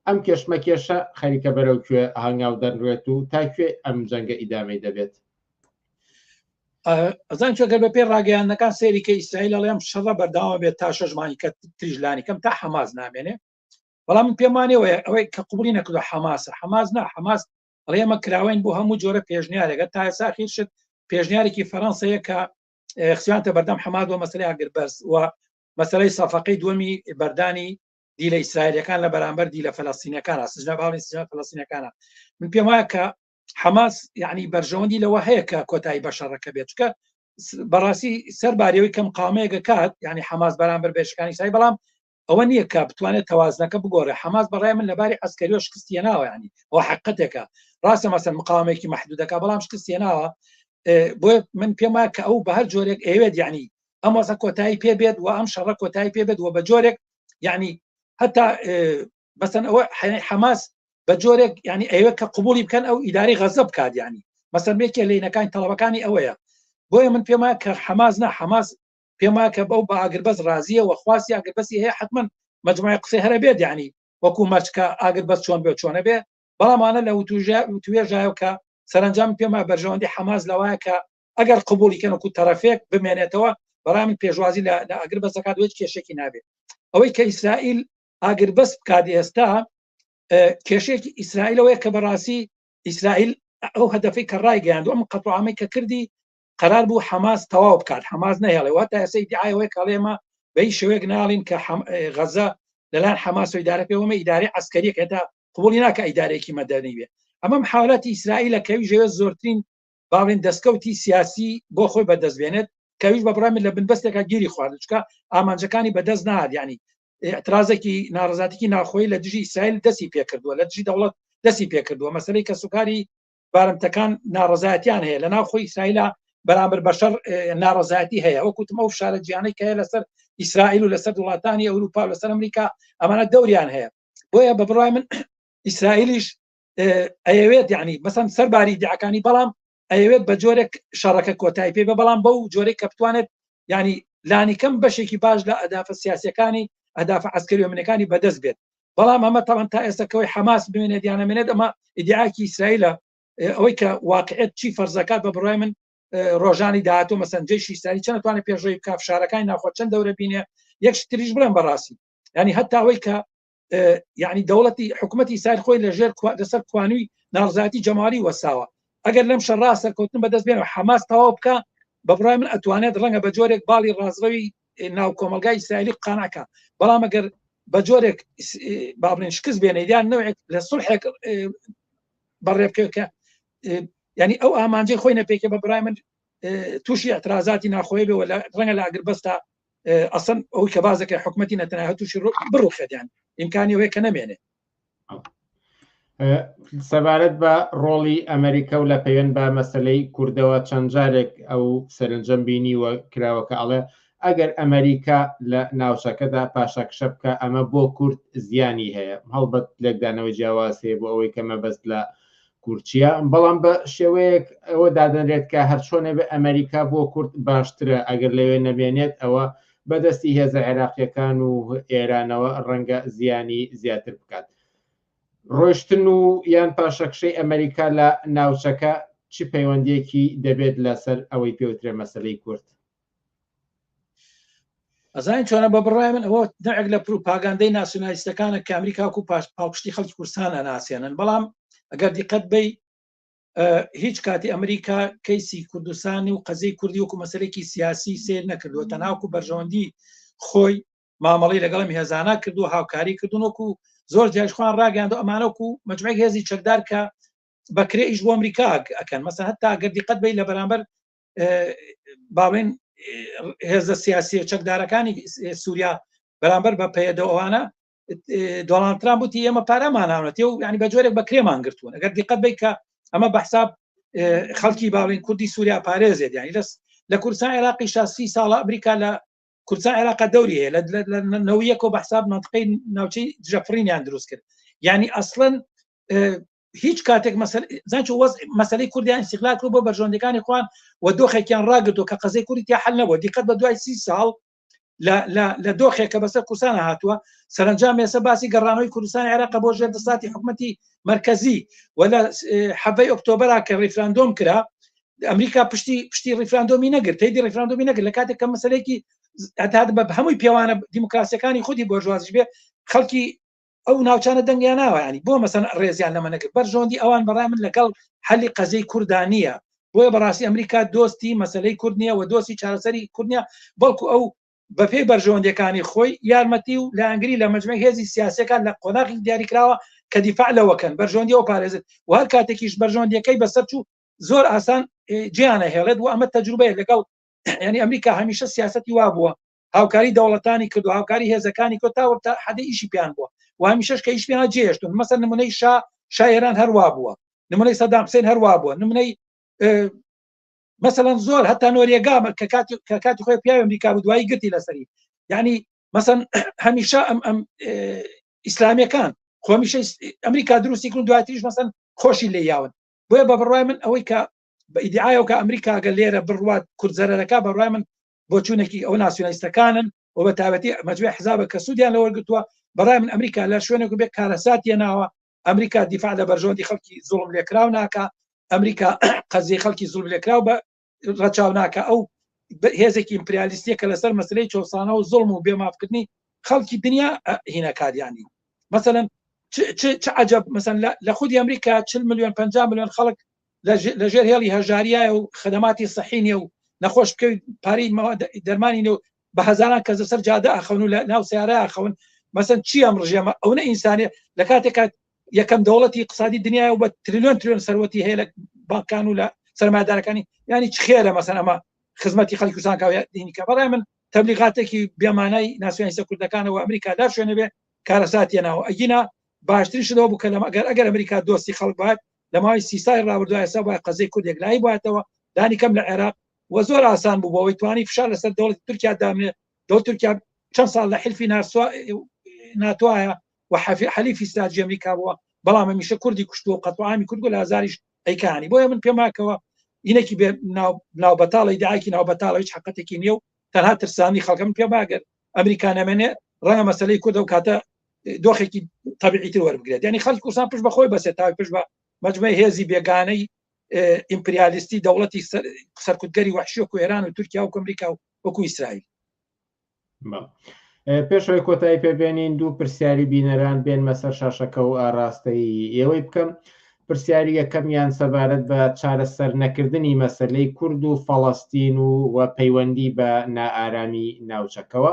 ئەم کێشمەکێشە خەریکە بەرەو کوێ هەنگاو دەنرێت و تا کوێ ئەم جەنگە ئیدامەی دەبێت؟ ئەزان چۆگەر بە پێی ڕاگەیاندنەکان سەیری کە ئیسرائیل ئەڵێ ئەم شەڕە بەردەوام بێت تا شەش مانگی کە تریش لانی کەم تا حەماس نامێنێ بەڵام من پێم وانێ وەیە ئەوەی کە قوبڵی نەکردو حەماسە حەماس نا حەماس ئەڵێ ئێمە کراوەین بۆ هەموو جۆرە پێشنیارێکە تا ئێستا ئەخیر شت پێشنیارێکی فەرەنسەیە کە خسیانتە بەردەم حەماس بۆ مەسەلەی ئاگربەست و مەسەلەی سەفەقەی دووەمی بەردانی دیلە ئیسرائیلەکان لە بەرامبەر دیلە فەلەستینەکانە سجنە باڵی سجنە فەلەستینەکانە من پێم وایە کە حەماس یعنی بەرژەوەندی لەوە هەیە کە کۆتایی بە شەڕەکە بێت چکە بەڕاستی سەر باریەوەی کەم قامەیەکە کات یعنی حەماس بەرامبەر بێشەکانی سای بەڵام ئەوە نییە کە بتوانێت تەوازنەکە بگۆڕێ حەماس بەڕای من لەباری عسکەریەوە شکستی هێناوە ینی ئەوە حقیقەتێکە ڕاستە مەسەن مقاومێکی مەحدودەکە بەڵام شکستی هێناوە بۆیە من پێم وایە کە ئەو بە هەر جۆرێک ئەوێت یعنی ئەم وەزە کۆتایی پێ بێت و ئەم شەڕە کۆتایی پێ بێت و بە جۆرێک یعنی هەتا مەسەن ئەوە حەماس بە جۆرێک ینی ئەوێ کە قوبولی بکەن ئەو ئیداری غەزە بکات ینی مەسەن یەکێ لینەکانی تەڵەبەکانی ئەوەیە بۆیە من پێم وایە کە حەماس نا حەماس پێم وایە کە بەو بە ئاگربەست ڕازیە و خواستی ئاگربەستی هەیە حتمما مجموعی قسەی هەرە بێت ینی وەکو مەرجکە ئاگربەست چۆن بێ چۆنە بێ بەڵام ئەوانە لە وتوێژایە کە سەرنجام پێم وایە بەرژەوەندی حەماس لەوایە کە ئەگەر قبولی کەن وەکو تەرەفێک بمێنێتەوە بەڕای من پێشوازی لە ئاگربەست دەکات و هیچ کێشێکی نابێت ئەوەی کە ئیسرائیل ئاگربەست بکات ئێستا کێشێکی ئیسرائیلەوەیە کە بەڕاستی ئیسرائیل ئەو هەدەفەی کە ڕایگەیاند ئەم قەتڵ کە کردی قرار بوو حەماس تەواو بکات حەماس نەهێڵێ واتە ئێستا ئیدعای ئەوەیە کە ئێمە بە هیچ شێوەیەک ناڵین کە غەزە لەلایەن حەماس و ئیدارە پێوەمە ئیدارەی عەسکەریە کە هێتا قبوڵی ناکە ئیدارەیەکی مەدەنی بێ ئەمە محاولەتی ئیسرائیلە کە ئەویش ئەوێ زۆرترین باڵین دەستکەوتی سیاسی بۆ خۆی بەدەست بێنێت کە ئەویش بە بڕای من لە بنبەستێکا گیری خوارد چونکە ئامانجەکانی بەدەست نهات یعنی اعترازێکی ناڕزاتێکی ناخۆی لە دژی ئیسرائیل دەستی پێکردووە لە دژی دەوڵەت دەستی پێکردووە مەسلەی کەسوکاری بارمتەکان ناڕزایەتیان هەیە لە ناو خۆی ئیسرائیلە بەرامبەر بەشەر ناڕزایەتی هەیە وەکوتم ئەو فشارە جیانەی کە هەیە لەسەر ئیسرائیل و لەسەر وڵاتانی ئەوروپا و لەسەر ئەمریکا ئەمانە دەوریان هەیە بۆیە بە بڕای من ئیسرائیلیش ئەیەوێت یعنی مەسەن سەرباری دیعەکانی بەڵام ئەیەوێت بە جۆرێک شەڕەکە کۆتایی پێ بە بەڵام بەو جۆرێک کە بتوانێت ینی لانیکەم بەشێکی باش لە ئەدافە سیاسەکانی ئەدافە عسکەری و منەکانی بەدەست بێت بەڵام ئەمە تاوان تا ئێستا کەەوەی حەماس بمێنێت یان نەمێنێت ئەمە ئیدعاکی ئیسرائیلە ئەوەی کە واقعێت چی فەرزەکات بە بڕای من ڕۆژانی داهاتوو مەسەن جەیشی ئیسرائیل چەند توانێت پێشڕەوی بکات فشارەکانی ناوخۆ چەند دەورە بینێ یەک شتریش بڵێم بەڕاستی ینی هەتا ئەوەی کە یعنی دەوڵەتی حکوومەتی ئیسرائیل خۆی لە ژێر لەسەر کوانوی ناڕزایەتی جەماوەری وەساوە ئەگەر لەم شەڕا سەرکەوتن بەدەست بێنەوە حەماس تەواو بکە بە بڕای من ئەتوانێت ڕەنگە بە جۆرێک باڵی ڕازڕەوی ناو کۆمەلگای ئیسرائیلی قانعکە بەڵام ئەگەر بە جۆرێک با بڵێن شکست بێنێت یان نەوێک لە سڵحێک بەڕێ بکەوێت کە ینی ئەو ئامانجەی خۆی نەپێکێ بە بڕای من تووشی اعترازاتی ناخۆی بێ لە ڕەنگە لە ئاگربەستا ئەسن ئەوی کە بازەکە حکوومەتی نەتەنها تووشی بڕوخێتیان ئیمکانی ئەوەیە کە نەمێنێ سەبارەت بە ڕۆڵی ئەمریکا و لە پەیوەند بە مەسلەی کوردەوە چەند جارێک ئەو سەرنجەم بینیوە کراوە کە ئەڵێ ئەگەر ئەمریکا لە ناوچەکەدا پاشەکشە بکە ئەمە بۆ کورد زیانی هەیە هەڵبەت لێکدانەوەی جیاواز هەیە بۆ ئەوەی کە مەبەست لە کورد چییە بەڵام بە شێوەیەک ئەوە دادەنرێت کە هەرچۆنێ بێ ئەمریکا بۆ کورد باشترە ئەگەر لەوێ نەمێنێت ئەوە بەدەستی هێزە عێراقیەکان و ئێرانەوە ڕەنگە زیانی زیاتر بکات. ڕۆشتن و یان پاشەکشەی ئەمریکا لە ناوچەکە چ پەیوەندیەکی دەبێت لەسەر ئەوەی پێوترێ مەسەلەی کورد؟ ئەزانین چۆنە بە بڕای من ئەوە نەعێک لە پروپاگاندەی ناسیۆنالیستەکانە کە ئەمریکا و پاش پاڵپشتی خەڵکی کوردستان ئەناسێنن بەڵام ئەگەر دیقەت بی هیچ کاتی ئەمریکا کەیسی کوردستانی و قەزیی کوردی وەکو مەسلێکی سیاسی سیر نەکردووە تەناوکو بەرژەوەندی خۆی مامەڵی لەگەڵم هێزانە کردو هاوکاری کردون وەکو زۆر جاش خوان ڕاگەیاندو ئەمانەوەکو مجموعێک هێزی چەکدار کە بەکرێ ئیش بۆ ئەمریکا ئەکەن مەسە هەتا گەر دیقەت بی لە بەرامبەر باڵێن هێزە سیاسیە چەکدارەکانی سووریا بەرامبەر بە پەیەدەوانە دۆناڵد ترامپ وتی ئێمە پارەمان هاونەتێ و ینی بە جۆرێک بە کرێمان گرتوون ئەگەر دیقەت بی کە ئەمە بە حساب خەڵکی باڵین کوردی سووریا پارێزێت ینی لەس لە کوردستان عێراقی شاسی ساڵە ئەمریکا لە کوردستان عێراق دەوری هەیە لە نەویەکەوە بە حساب منطقەی ناوچەی دژەفڕینیان دروست کرد یعنی ئەسڵەن هیچ کاتێک زانچ وەز مەسلەی کوردیان ئیستغلال کرد بۆ بەرژەوەندەکانی خوان و دۆخێکیان ڕاگرتو کە قەزەی کوردی تیا حل نەبووە دیقەت بە دوای سی ساڵ لە دۆخێک کە بەسەر کوردستان هاتووە سەرنجام ێستا باسی گەڕانەوەی کوردستان عێراق بۆ ژێر دەساتی حکوومەتی مرکزی و لە حەڤەی ئۆکتۆبرا کە ڕیفراندۆم کرا ئەمریکا پشتی پشتی ڕیفراندۆمی نەگرت تێدی ڕیفراندۆمی نەگرت لە کاتێک کە مەسلێکی هەتا بە هەمووی پێوانە دیموکراسیەکانی خودی بۆرژوازیش بێ خەڵکی ئەو ناوچانە دەنگیان ناوە ینی بۆ مەسەن ڕێزیان لەمە نەگرت بەرژەوەندی ئەوان بەڕای من لەگەڵ حەلی قەزیەی کورددا نییە بۆیە بەڕاستی ئەمریکا دۆستی مەسلەی کورد نییە و دۆستی چارەسەری کورد نییە بەڵکو ئەو بەپێی بەرژەوەندیەکانی خۆی یارمەتی و لایەنگری لە مەجموعی هێزی سیاسەکان لە قۆناغی دیاریکراوە کە دیفاع لەوەکەن بەرژەوەندی ئەو پارێزت و هەر کاتێکیش بەرژەوەندیەکەی بەسەر چوو زۆر ئاسان جیانە هێڵێت و ئەمە تەجروبەیە لەگەڵ ینی ئەمریکا هەمیشە سیاسەتی وا بووە هاوکاری دەوڵەتانی کردو هاوکاری هێزەکانی کۆ تا وەکتا حەدی ئیشی پێیان بووە و هەمیشەش کە ئیش پێیان جێهێشتون مەسەن نمونەی شا شا ئێران هەروا بووە نمونەی سەدام حسێن هەروا بووە نمونەی مەسەلەن زۆر هەتا نۆریێگا کە کاتی کە کاتی خۆی پیاوی ئەمریکا بوو دوایی گرتی لەسەری یعنی مەسەن هەمیشە ئەم ئەم ئیسلامیەکان خۆمیشە ئەمریکا دروستی کردن دواتریش مەسەن خۆشی لێ یاون بۆیە بە بڕوای من ئەوەی کە بە ئیدعایەوە کە ئەمریکا گەل لێرە بڕوات کورد زەرەرەکە بە بڕوای من بۆچوونێکی ئەو ناسیۆنالیستەکانن و بە تایبەتی مەجموعی حزابە کە سوودیان لە وەرگرتووە بەڕای من ئەمریکا لە شوێنێک بێ کارەسات هێناوە ئەمریکا دیفاع لە بەرژەوەندی خەڵکی زوڵم لێکراو ناکا ئەمریکا قەزیەی خەڵکی زوڵم لێکراو بە ڕەچاو ناکا ئەو هێزێکی ئیمپریالیستیە کە لەسەر مەسلەی چەوسانە و زوڵم و بێمافکردنی خەڵکی دنیا هینەکات یانی مەسەلەن چ عجب مەسەن لە خودی ئەمریکا 40 میلیۆن 50 میلیۆن خەڵک لە ژێر هێڵی هەژاریایە و خدماتی سەحی نیە و نەخۆش بکەویت پارەی دەرمانی نیە و بە هەزاران کەس لەسەر جادە ئەخەون و لە ناو سیارە ئەخەون مەسەن چی ئەم ڕژێمە ئەونە ئینسانیە لە کاتێک کات یەکەم دەوڵەتی اقتصادی دنیاە و بە تریلیۆن تریلیۆن سەروەتی هەیە لە بانکان و لە سەرمایەدارەکانی یعنی چ خێرە مەسەن ئەمە خزمەتی خەڵکی کوردستان کاوە دینی کە بەڕای من تەبلیغاتێکی بێمانای ناسیۆنالیستە کوردەکانەوە ئەمریکا لار شوێنە بێ کارەساتیە ناوە ئەگینا باشترین شتەوە بوو کە لەم ئەگەر ئەگەر ئەمریکا دۆستی خەڵک بات لە ماوەی سی ساڵی ڕابردوو ئێستا وای قەزیەی کورد یەکلایی بواتەوە لانی کەم لە عێراق و زۆر ئاسان بوو بەوەی توانی فشار لەسەر دەوڵەتی تورکیا دامنێ. دەوڵەت تورکیا چەند ساڵ لە حلفی ناتوایە و حەلیفی ستراتیژی ئەمریکا بووە بەڵام هەمیشە کوردی کوشتووە و قەتڵعامی کورد لە هەزاریش ئەیکانی بۆیە من پێم ماکەوە ئینێکی بێ ناو بەتاڵی داکی ناو بەتاڵە هیچ حقەتێکی نییە و تەنها ترسانی خەڵکە من پێم ئەگەر ئەمریکا نەمێنێ ڕەنگە مەسلەی کورد ئەو کاتە دۆخێکی تەبیعی تر وەربگرێت یعنی خەڵکی کوردستان پشت بە خۆی بەسێت تاوی پشت بە مەجموعەی هێزی بێگانەی ئیمپریالیستی دەوڵەتی سەرکوتگەری وەحشی وەکو ئێران و تورکیا و ئەمریکا و وەکو ئیسرائیل. پێشەوەی کۆتایی پێبێنین دوو پرسیاری بینەران بێنمە سەر شاشەکە و ئاراستەی ئێوەی بکەم پرسیاری یەکەمیان سەبارەت بە چارەسەر نەکردنی مەسەلەی کورد و فەڵەستین و و پەیوەندی بە نائارامی ناوچەکەوە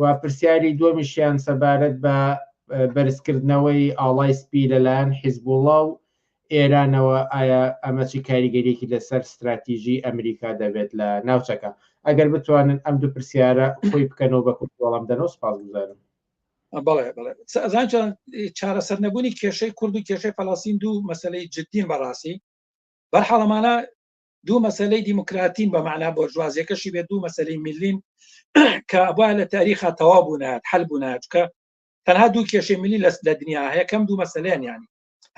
و پرسیاری دووەمیشیان سەبارەت بە بەرزکردنەوەی ئاڵای سپی لەلایەن حیزبوڵڵا و ئێرانەوە ئایا ئەمە چی کاریگەریەکی لەسەر ستراتیژی ئەمریکا دەبێت لە ناوچەکە؟ ئەگەر بتوانن ئەم دوو پرسیارە کۆی بکەنەوە بە کورتی وەڵام دەنەوە سوپاسگوزارم. بەڵێ بەڵێ ئەزان چۆن چارەسەر نەبوونی کێشەی کورد و کێشەی فەلەستین دوو مەسلەی جدین بەڕاستی بەرحاڵەمانە دوو مەسلەی دیموکراتین بە معنا بۆرژوازیەکەشی بێت دوو مەسلەی میلین کە وایە لە تاریخا تەواو بوونایەت حل بوونایەت چکە تەنها دوو کێشەی ملی لە دنیا هەیە کەم دوو مەسلەیان یانی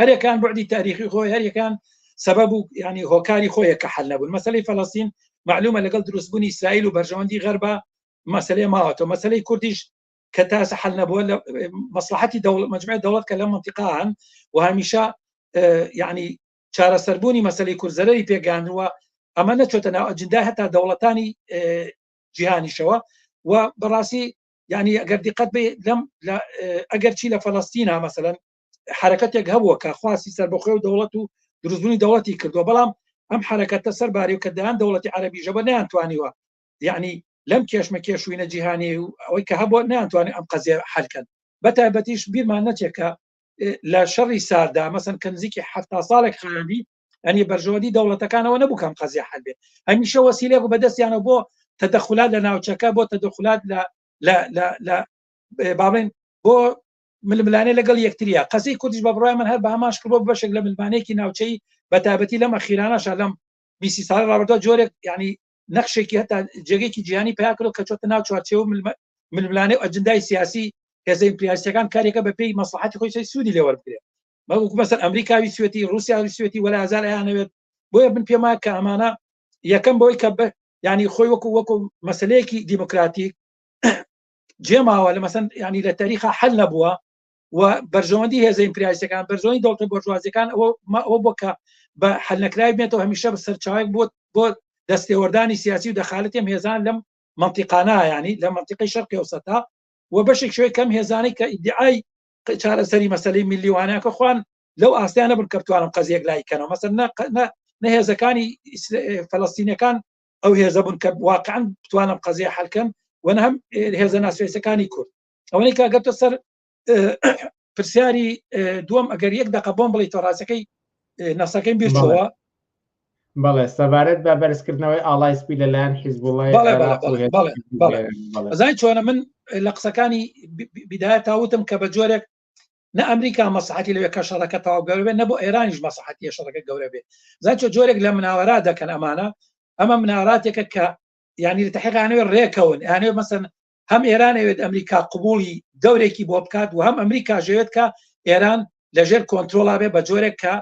هەرێکان بعدی تاریخی خۆی هەریەکان سەبەب و ینی هۆکاری خۆیە کە حل نەبوون مەسلەی فەلەستین معلومە لەگەڵ دروستبوونی ئیسرائیل و بەرژەوەندی غەربە مەسلەی ماوەتەوە مەسلەی کوردیش کە تاسە حل نەبووە لە مەسلحەتی دەوڵەت مەجموعەی دەوڵەت کە لە منطقە هەن و هەمیشە یعنی چارەسەربوونی مەسلەی کورد زەرەری پێگەیاندووە ئەمە نەچۆتە ناو ئەجندای هەتا دەوڵەتانی جیهانیشەوە و بەڕاستی یعنی ئەگەر دیقەت بێ لەم ئەگەر چی لە فەلەستینا مەسەلەن حرەکەتێک هەبووە کە خواستی سەربەخۆی و دەوڵەت و دروستبوونی دەوڵەتی کردووە بەڵام ئەم حرەکەتە سەر باری و کە دەیان دەوڵەتی عەرەبی ژەبە نەیانتوانیوە یعنی لەم کێشمە کێشوینە جیهانی و ئەوەی کە هەبووە نەیانتوانی ئەم قەزیە حلکەن بە تایبەتیش بیرمان نەچێت کە لە شەڕی ساردا مەسەن کە نزیکی ه ساڵێک خایاندی ئەنی بەرژەوەندی دەوڵەتەکانەوە نەبوو کەم قەزیە حل بێ هەمیشە وەسیلێک و بەدەستیانە بۆ تەدەخلات لە ناوچەکە بۆ تەدەخلات لە لە لە لە باڵێن بۆ ململانێ لەگەڵ یەکتریە قەزیەی کوردیش بە بڕای من هەر بە هەمان شکل بۆ بەشێک لە ملمانێکی ناوچەی بە تایبەتی لەم ئەخیرانەشا لەم 20 ساڵی ڕابردووە جۆرێک یعنی نەخشێکی هەتا جێگەیەکی جیهانی پیا کردو کە چۆتە ناو چوارچێوە ململانێ و ئەجندای سیاسی هێزە ئیمپریالیستەکان کارێکە بە پێی مەسڵەحەتی خۆی سوودی لێ وەربگرێت وەکو مەسەل ئەمریکا ویستوێتی رووسیا ویستوێتی وەلا هەزار ئەیانەوێت بۆیە من پێم وایە کە ئەمانە یەکەم بۆی کە ینی خۆی وەکو وەکو مەسلەیەکی دیموکراتیک جێماوە لە مەسەن ینی لە تاریخا حل نەبووە و بەرژەوەندی هێزە ئیمپریالیستەکان بەرژەوەندی دەوڵەتە بۆرژوازیەکان ئەوە ئەوە بۆ کە بە حل نەکراوی بێتەوە هەمیشە بە سەرچاوێک بۆ بۆ دەستێوەردانی سیاسی و دەخالەتی ئەم هێزان لەم منطقانە ینی لە منطقەی شەرقی ئەوسەتا و بەشێک شوێ کەم هێزانەی کە ئیدعای چارەسەری مەسلەی میلیوانەکە خوان لەو ئاستیانە بن کە بتوانن قەزیەک لای کەنەوە مەسەن نە هێزەکانی فەلەستینەکان ئەو هێزە بوون کە واقعا بتوانم قەزیە حلکەن و نە هەم هێزە ناسیۆنالیستەکانی کورد ئەوەی کە گەتە سەر پرسیاری دووەم ئەگەر یەک دقە بۆم بڵی تۆ ڕاستەکەی نەسەکەی بیرچەوە بەڵێ سەبارەت بە بەرزکردنەوەی ئاڵای سپی لەلایەن حیزبوڵای ئەزای چۆنە من لە قسەکانی بیدایە تاوتم کە بە جۆرێک نە ئەمریکا مەسڵەحەتی لەوێ کە شەڕەکە تەواو گەورە بێت نە بۆ ئێرانیش مەسڵەحەتیە شەڕەکە گەورە بێت زان چۆ جۆرێک لە مناوەرا دەکەن ئەمانە ئەمە مناراتێکە کە یعنی لە تحقیقانەوە ڕێکەون یانێ مەسەن هەم ئێران ئەوێت ئەمریکا قبولی دەورێکی بۆ بکات و هەم ئەمریکا ژەوێت کە ئێران لەژێر کۆنتترۆڵا بێ بە جۆرێک کە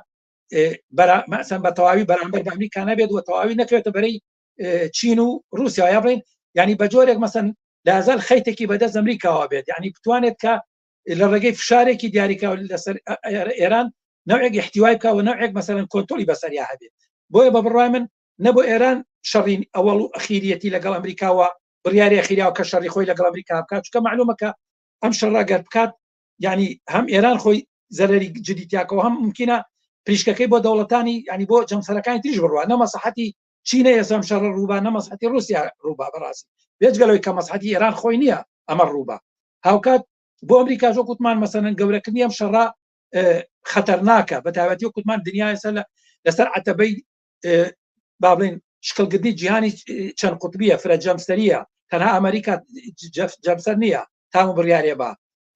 مەسەن بە تەواوی بەرامبەر بە ئەمریکا نەبێت و تەواوی نەکەوێتە بەرەی چین و رووسیا یا بڵین ینی بە جۆرێک مەسەن لازال خەیتێکی بەدەست ئەمریکاوە بێت ینی بتوانێت کە لە ڕێگەی فشارێکی دیاریکراو لەسەر ئێران نەوعێک احتیوای بکە و نەوعێک مەسەرەن کۆنتۆلی بەسەریا هەبێت بۆیە بە بڕای من نە بۆ ئێران شەڕی ئەوەڵ و ئەخیریەتی لەگەڵ ئەمریکاوە بڕیاری ئەخیریاوە کە شەڕی خۆی لەگەڵ ئەمریکا بکات چونکە معلومە کە ئەم شەڕە گەر بکات یعنی هەم ئێران خۆی زەرری جدی تیاکەوە هەم ممکنە پریشکەکەی بۆ دەوڵەتانی ینی بۆ جەمسەرەکانی تریش بڕوا نە مەسەحەتی چینە ئێستا ئەم شەڕە ڕووبا نە مەسحەتی رووسیا ڕووبا بەڕاستی بێجگەلەوەی کە مەسحەتی ئێران خۆی نییە ئەمە ڕووبا هاوکات بۆ ئەمریکا وەک وتمان مەسەلەن گەورەکردنی ئەم شەڕە خەتەرناکە بە تایبەتی وەک وتمان دنیا ئێستا لەسەر عەتەبەی با بڵێن شکڵگرتنی جیهانی چەند قوتبیە فرە جەمسەریە تەنها ئەمریکا جەمسەر نییە تام و بڕیارێ با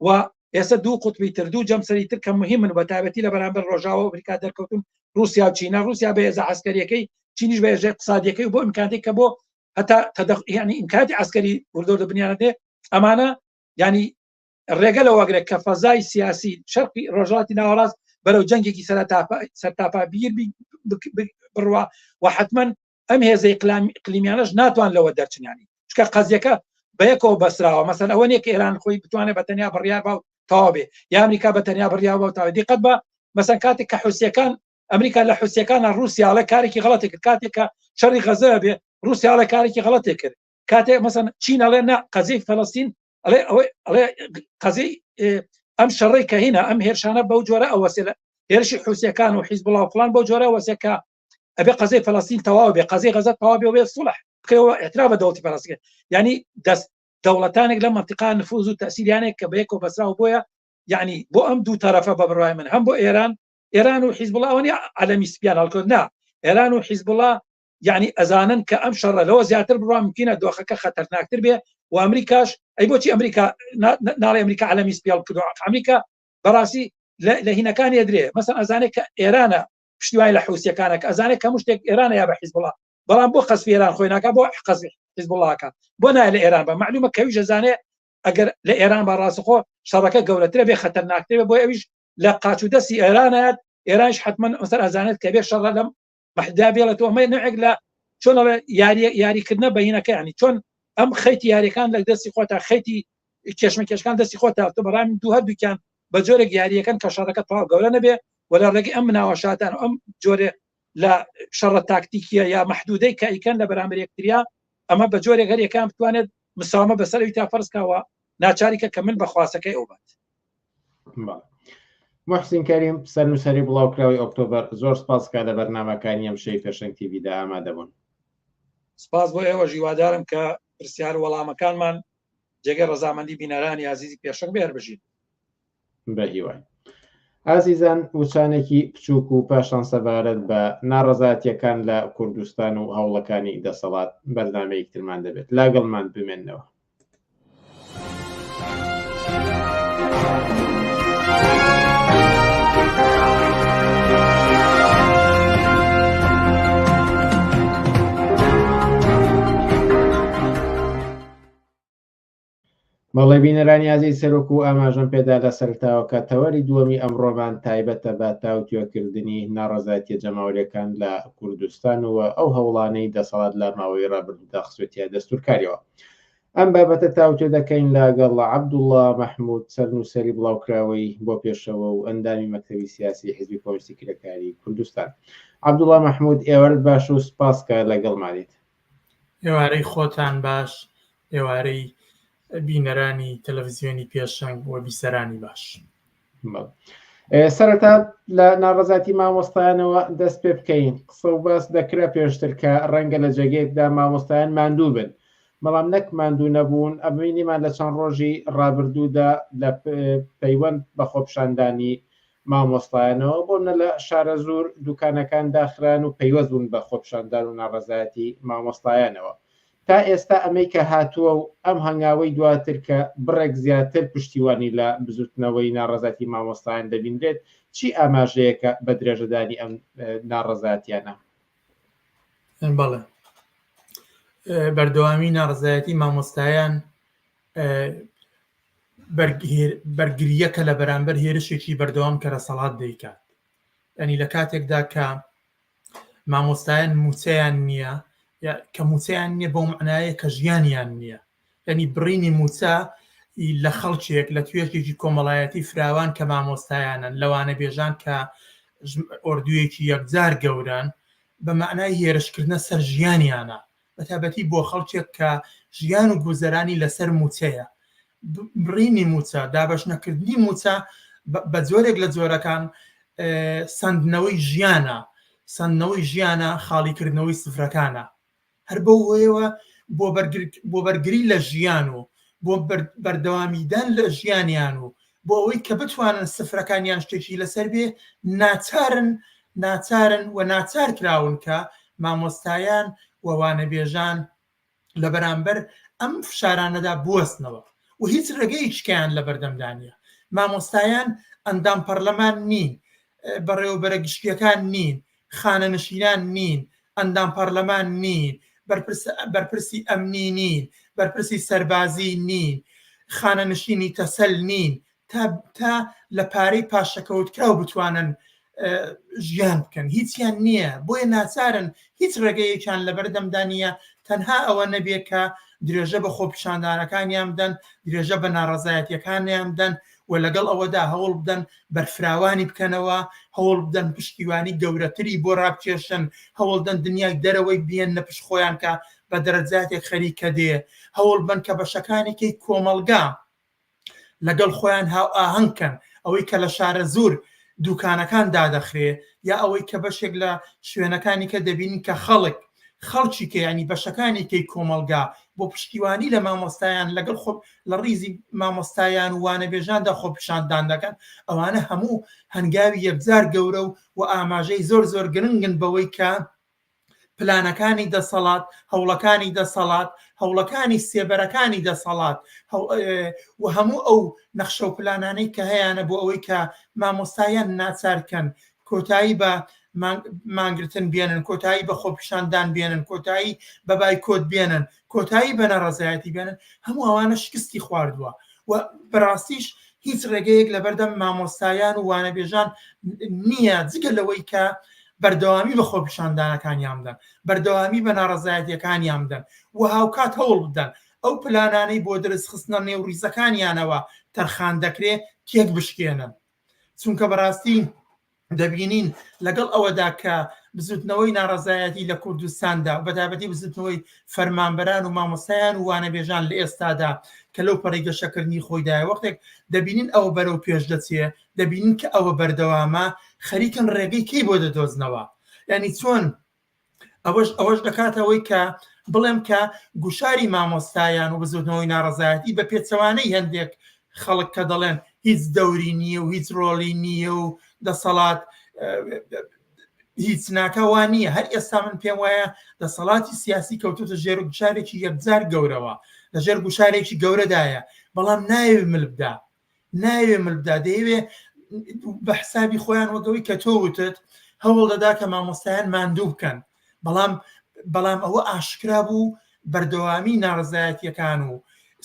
و ئێستا دوو قوتبی تر دوو جەمسەری تر کە مهمن بە تایبەتی لە بەرامبەر ڕۆژاوا و ئەمریکا دەرکەوتون رووسیا و چینە رووسیا بە هێزە عسکەریەکەی چینیش بە هێزە اقتصادیەکەی و بۆ ئیمکانێک کە بۆ هەتا یعنی ئیمکاناتی عسکەری وردۆ لە بنیانە دێ ئەمانە ینی ڕێگە لەوەگرێت کە فەزای سیاسی شەرقی ڕۆژهەڵاتی ناوەڕاست بەرەو جەنگێکی سەرتاپا بیر بڕوا و حتمما ئەم هێزەی قلیمیانەش ناتوان لەوە دەرچنیانی چکە قەزیەکە بەیەکەوە بەسراوە مەسەن ئەوە نییە کە ئێران خۆی بتوانێت بە تەنیا بڕیار با و تەواو بێ یا ئەمریکا بە تەنیا بڕیار با و تەواو دیقەت بە مەسەن کاتێک کە حوسیەکان ئەمریکا لە حوسیەکانە ڕووسیاڵە کارێکی غەڵەتی کرد کاتێک کە شەڕی غەزە بێ ڕووسیاڵە کارێکی غەڵەتێ کرد کاتێک مەسەن چین ئەڵێ نا قەزیەی فەلەستین ئەڵێ ئەوەی ئەڵێ قەزیەی ئەم شەڕەی کە هینا ئەم هێرشانە بەو جۆرە ئەوەسێ لە هێرشی حوسیەکان و حیزب و فلان بەو جۆرە وەسێ کە ئەبێ قەزیەی فەلەستین تەواو بێ قەزیەی غەزە تەواو بێ و بێ سوڵح بکەوە اعتراف بە دەوڵەتی فەلەستین یعنی دەست دەوڵەتانێک لە منطقا نفوذ و تەسیریانێک کە بەیەکەوە بەسراو بۆیە یعنی بۆ ئەم دوو تەرەفە بە بڕای من هەم بۆ ئێران ئێران و حیزبوڵا ئەوە نیە عەلەمی سپیان هەڵکرد نا ئێران و حیزبوڵا یعنی ئەزانن کە ئەم شەڕە لەوە زیاتر بڕوا ممکنە دۆخەکە خەتەرناکتر بێ و ئەمریکاش ئەی بۆچی ئەمریکا ناڵێ ئەمریکا عەلەمی سپیان کردو ئەمریکا بەڕاستی لە هینەکانی ئەدرێ مەسەن ئەزانێت کە ئێرانە پشتیوانی لە حوسیەکانە کە ئەزانێت کە مشتێک ئێرانە یا بە حیزبوڵا بەڵام بۆ قەسفی ئێران خۆی ناکا بۆ قەسفی حیزبوڵاکە بۆ نایە لە ئێران بە معلومە کەویش ئەزانێ ئەگەر لە ئێران بە ڕاستەخۆ شەڕەکە گەورەترە بێ خەتەرناکترە بێ بۆی ئەویش لە قاچ و دەستی ئێرانات ئێرانش حتمما مەسەر ئەزانێت کە بێ شەڕە لەم مەحدا بێڵێتەوە ئەمە نوعێک لە چۆن ئەڵێ یاری یاریکردنە بەینەکە ینی چۆن ئەم خەیتی یاریەکان لە دەستی خۆتا خەیتی کێشمەکێشکان دەستی خۆتا تۆ بەڕام دوو هەردووکیان بە جۆرێک یاریەکەن کە شەڕەکە تەواو گەورە نەبێ و لە ڕێگەی ئەم مناوەشاتان ئەم جۆرێ لە شەڕە تاکتیکیە یا محدودەی کە ئیکەن لە بەرامبەر یەکتریا ئەمە بە جۆرێک هەر یەکان بتوانێت مساومە بەسەر ئەوی تا فەرز کاوە ناچاریکە کە من بە خواستەکەی ئەو بات. موحسین کەریم، سەرنووسەری بڵاوکراوەی ئۆکتۆبەر، زۆر سپاس کە لە بەرنامەکانی ئەمشەوی پێشەنگ تیڤیدا ئامادە بوون. سپاس بۆ ئێوەش، هیوادارم کە پرسیار و وەڵامەکانمان جێگەی ڕەزامەندی بینەرانی ئازیزی پێشەنگ بێ، هەر بژین. بە هیوای. ئازیزان وچانێکی بچووک و پاشان سەبارەت بە ناڕەزایەتییەکان لە کوردستان و هەوڵەکانی دەسەڵات بەرنامەیەکترمان دەبێت. لاگەڵمان بمێننەوە. بەڵێ بینەرانی ئازیز سەرۆک و ئاماژەم پێدا لە سەرتاوە کە تەوەری دووەمی ئەمڕۆمان تایبەتە بە تاوتوێکردنی ناڕەزایەتیە جەماوەریەکان لە کوردستان و ئەو هەوڵانەی دەسەڵات لە ماوەی ڕابردوودا خستوێتیە دەستورکاریەوە. ئەم بابەتە تاوتوێ دەکەین لەگەڵ عەبدوڵڵا مەحمود سەرنووسەری بڵاوکراوەی بۆ پێشەوە و ئەندامی مەکتەبی سیاسی حیزبی کۆمۆنیستی کرێکاری کوردستان. عەبدوڵڵا مەحمود ئێوارەت باش و سپاس کە لەگەڵمانیت. ئێوارەی خۆتان باش، ئێوارەی بینەرانی تەلەڤزیۆنی پێشەنگ و بیسەرانی باش. سەرەتا لە ناڕەزایەتی مامۆستایانەوە دەست پێ بکەین قسە و باس دەکرا پێشتر کە ڕەنگە لە جێگەیەکدا مامۆستایان ماندوو بن بەڵام نەک ماندوو نەبوون ئەبینیمان لە چەند ڕۆژی ڕابردوودا لە پەیوەند بە خۆپشاندانی مامۆستایانەوە بۆ نە لە شارەزوور دوکانەکان داخران و پەیوەست بوون بە خۆپشاندان و ناڕەزایەتی مامۆستایانەوە تا ئێستا ئەمەی کە هاتووە و ئەم هەنگاوەی دواتر کە بڕێک زیاتر پشتیوانی لە بزوتنەوەی ناڕەزایەتی مامۆستایان دەبینرێت، چی ئاماژەیەکە بە درێژەدانی ئەم ناڕەزایەتیانە؟ بەڵێ بەردەوامی ناڕەزایەتی مامۆستایان بەرگرییەکە لە بەرامبەر هێرشێکی بەردەوام کە دەسەڵات دەیکات ئەنی لە کاتێکدا کە مامۆستایان موچەیان نییە کە موچەیان نییە بەو معنایە کە ژیانیان نییە یعنی بڕینی موچە لە خەڵکێک لە توێژێکی کۆمەڵایەتی فراوان کە مامۆستایانن لەوانە بێژان کە ئۆردوویەکی یەکجار گەورەن بە معنای هێرشکردنە سەر ژیانیانە بەتایبەتی بۆ خەڵکێک کە ژیان و گوزەرانی لەسەر مووچەیە. بڕینی مووچە، دابەشنەکردنی مووچە بە جۆرێک لە جۆرەکان سەندنەوەی ژیانە، سەندنەوەی ژیانە، خاڵیکردنەوەی سفرەکانە. هەر بەو هۆیەوە بۆ بەرگری لە ژیان و بۆ بەردەوامیدان لە ژیانیان و بۆ ئەوەی کە بتوانن سفرەکانیان شتێکی لەسەر بێ ناچارن ناچارن و ناچار کراون کە مامۆستایان و وانەبێژان لە بەرامبەر ئەم فشارانەدا بوەستنەوە و هیچ ڕێگەیەکیان لە بەردەمدا نییە. مامۆستایان ئەندام پەرلەمان نین، بەڕێوەبەرە گشتییەکان نین، خانەنشینان نین، ئەندام پەرلەمان نین، بەرپرسی ئەمنی نین، بەرپرسی سەربازی نین، خانەنشینی تەسەل نین، تا تا لە پارەی پاشەکەوتکراو بتوانن ژیان بکەن هیچیان نییە بۆیە ناچارن هیچ ڕێگەیەکیان لەبەردەمدا نییە تەنها ئەوە نەبێ کە درێژە بە خۆپیشاندانەکانیان بدەن درێژە بە ناڕەزایەتیەکانیان بدەن و لەگەڵ ئەوەدا هەوڵ بدەن بەرفراوانی بکەنەوە هەوڵ بدەن پشتیوانی گەورەتری بۆ ڕابکێشن هەوڵدەن دنیای دەرەوەی بێننە پشت خۆیان کە بە دەرەجاتێک خەریکە دێ هەوڵ بەن کە بەشەکانی کەی کۆمەڵگا لەگەڵ خۆیان هاوئاهەنگ کەن، ئەوەی کە لە شارەزوور دووکانەکان دادەخرێ یا ئەوەی کە بەشێک لە شوێنەکانی کە دەبینین کە خەڵک خەڵکی کە یانی بەشەکانی کەی کۆمەڵگا بۆ پشتیوانی لە مامۆستایان لەگەڵ خۆ لە ڕیزی مامۆستایان و وانەبێژاندا خۆپیشاندان دەکەن ئەوانە هەموو هەنگاوی یەکجار گەورە و و ئاماژەی زۆر زۆر گرنگن بەوەی کە پلانەکانی دەسەڵات، هەوڵەکانی دەسەڵات، هەوڵەکانی سێبەرەکانی دەسەڵات و هەموو ئەو نەخشە و پلانانەی کە هەیانە بۆ ئەوەی کە مامۆستایان ناچار کەن کۆتایی بە مانگرتن بێنن، کۆتایی بە خۆپیشاندان بێنن، کۆتایی بە بایکۆت بێنن، کۆتایی بە ناڕەزایەتی بێنن، هەموو ئەوانە شکستی خواردووە و بەڕاستیش هیچ ڕێگەیەک لەبەردەم مامۆستایان و وانەبێژان نییە جگە لەوەی کە بەردەوامی بە خۆپیشاندانەکانیان بدەن، بەردەوامی بە ناڕەزایەتییەکانیان بدەن و هاوکات هەوڵ بدەن ئەو پلانانەی بۆ درزخستنە نێو ڕیزەکانیانەوە تەرخان دەکرێ تێک بشکێنن. چونکە بەڕاستی دەبینین لەگەڵ ئەوەدا کە بزوتنەوەی ناڕەزایەتی لە کوردستاندا و بەتایبەتی بزوتنەوەی فەرمانبەران و مامۆستایان و وانەبێژان لە ئێستادا کە لەو پەڕی گەشەکردنی خۆیدایە وەختێک دەبینین ئەوە بەرەو پێش دەچێ دەبینین کە ئەوە بەردەوامە خەریکن ڕێگەی کەی بۆ دەدۆزنەوە یعنی چۆن ئەوەش ئەوەش دەکاتەوەی کە بڵێم کە گوشاری مامۆستایان و بزوتنەوەی ناڕەزایەتی بە پێچەوانەی هەندێک خەڵک کە دەڵێن هیچ دەوری نییە و هیچ ڕۆڵی نییە و دەسەڵات هیچ ناکە وا نییە هەر ئێستا من پێم وایە دەسەڵاتی سیاسی کەوتوتە ژێر گوشارێکی یەکجار گەورەوە لە ژێر گوشارێکی گەورەدایە بەڵام ناوی مل بدا نایەوێ مل بدا دەیەوێ بە حسابی خۆیان وەگەوەی کە تۆ وتت هەوڵ دەدا کە مامۆستایان ماندوو بکەن بەڵام بەڵام ئەوە ئاشکرا بوو بەردەوامی ناڕزایەتیەکان و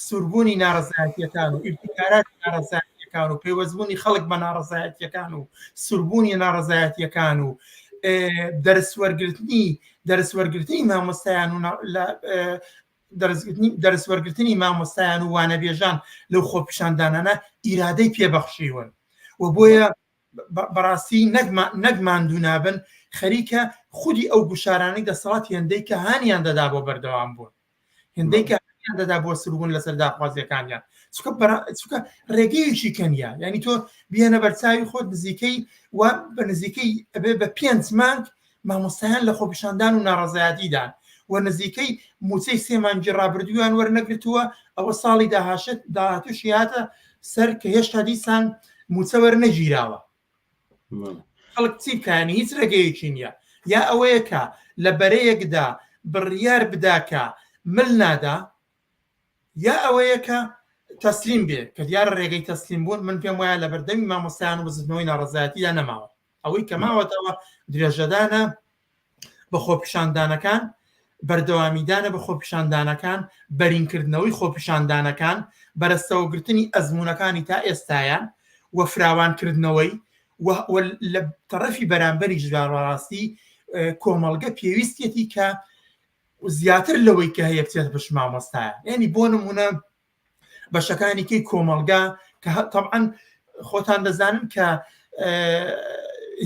سووربوونی ناڕزایەتیەکان و ئیبتکارات ناڕزایەتیەکان و پەیوەستبوونی خەڵک بە ناڕزایەتیەکان و سووربوونی ناڕزایەتیەکان و دەرس وەرگرتنی دەرس وەرگرتنی مامۆستایان و دەرس وەرگرتنی مامۆستایان و وانەبێژان لەو خۆپیشاندانانە ئیرادەی پێبەخشیون و بۆیە بەڕاستی نەک ماندوو نابن خەریکە خودی ئەو گوشارانەی دەسەڵات هێندەی کە هانیان دەدا بۆ بەردەوام بوون هێندەی کە هانیان دەدا بۆ سربوون لەسەر داخوازیەکانیان چونکە ڕێگەیەکی کەنیە یعنی تۆ بیەنە بەرچاوی خۆت نزیکەی و بە نزیکەی ئەبێ بە پێنج مانگ مامۆستایان لە خۆپیشاندان و ناڕەزایەتیدان و نزیکەی مووچەی سێ مانگی ڕابردوویان وەرنەگرتووە، ئەوە ساڵی داهاشت داهاتووشی هاتە سەر کە هێشتا دیسان مووچە وەرنەگیراوە. خەڵک چی بکا؟ یانی هیچ ڕێگەیەکی نییە. یا ئەوەیە کە لە بەرەیەکدا بڕیار بدا کە مل نادا، یا ئەوەیە کە تەسلیم بێ، کە دیارە ڕێگەی تەسلیم بوون من پێم وایە لە بەردەمی مامۆستایان و بزوتنەوەی ناڕەزایەتیدا نەماوە. ئەوەی کە ماوەتەوە درێژەدانە بە خۆپیشاندانەکان، بەردەوامیدانە بە خۆپیشاندانەکان، بەرینکردنەوەی خۆپیشاندانەکان، بەرەستەوەگرتنی ئەزموونەکانی تا ئێستایان و فراوانکردنەوەی و لە تەڕەفی بەرامبەریشدا ڕاستی کۆمەڵگە پێویستیەتی کە زیاتر لەوەی کە هەیە بچێتە پشت مامۆستایان. یانی بۆ نموونە بەشەکانی کەی کۆمەڵگا کە تەبعەن خۆتان دەزانن کە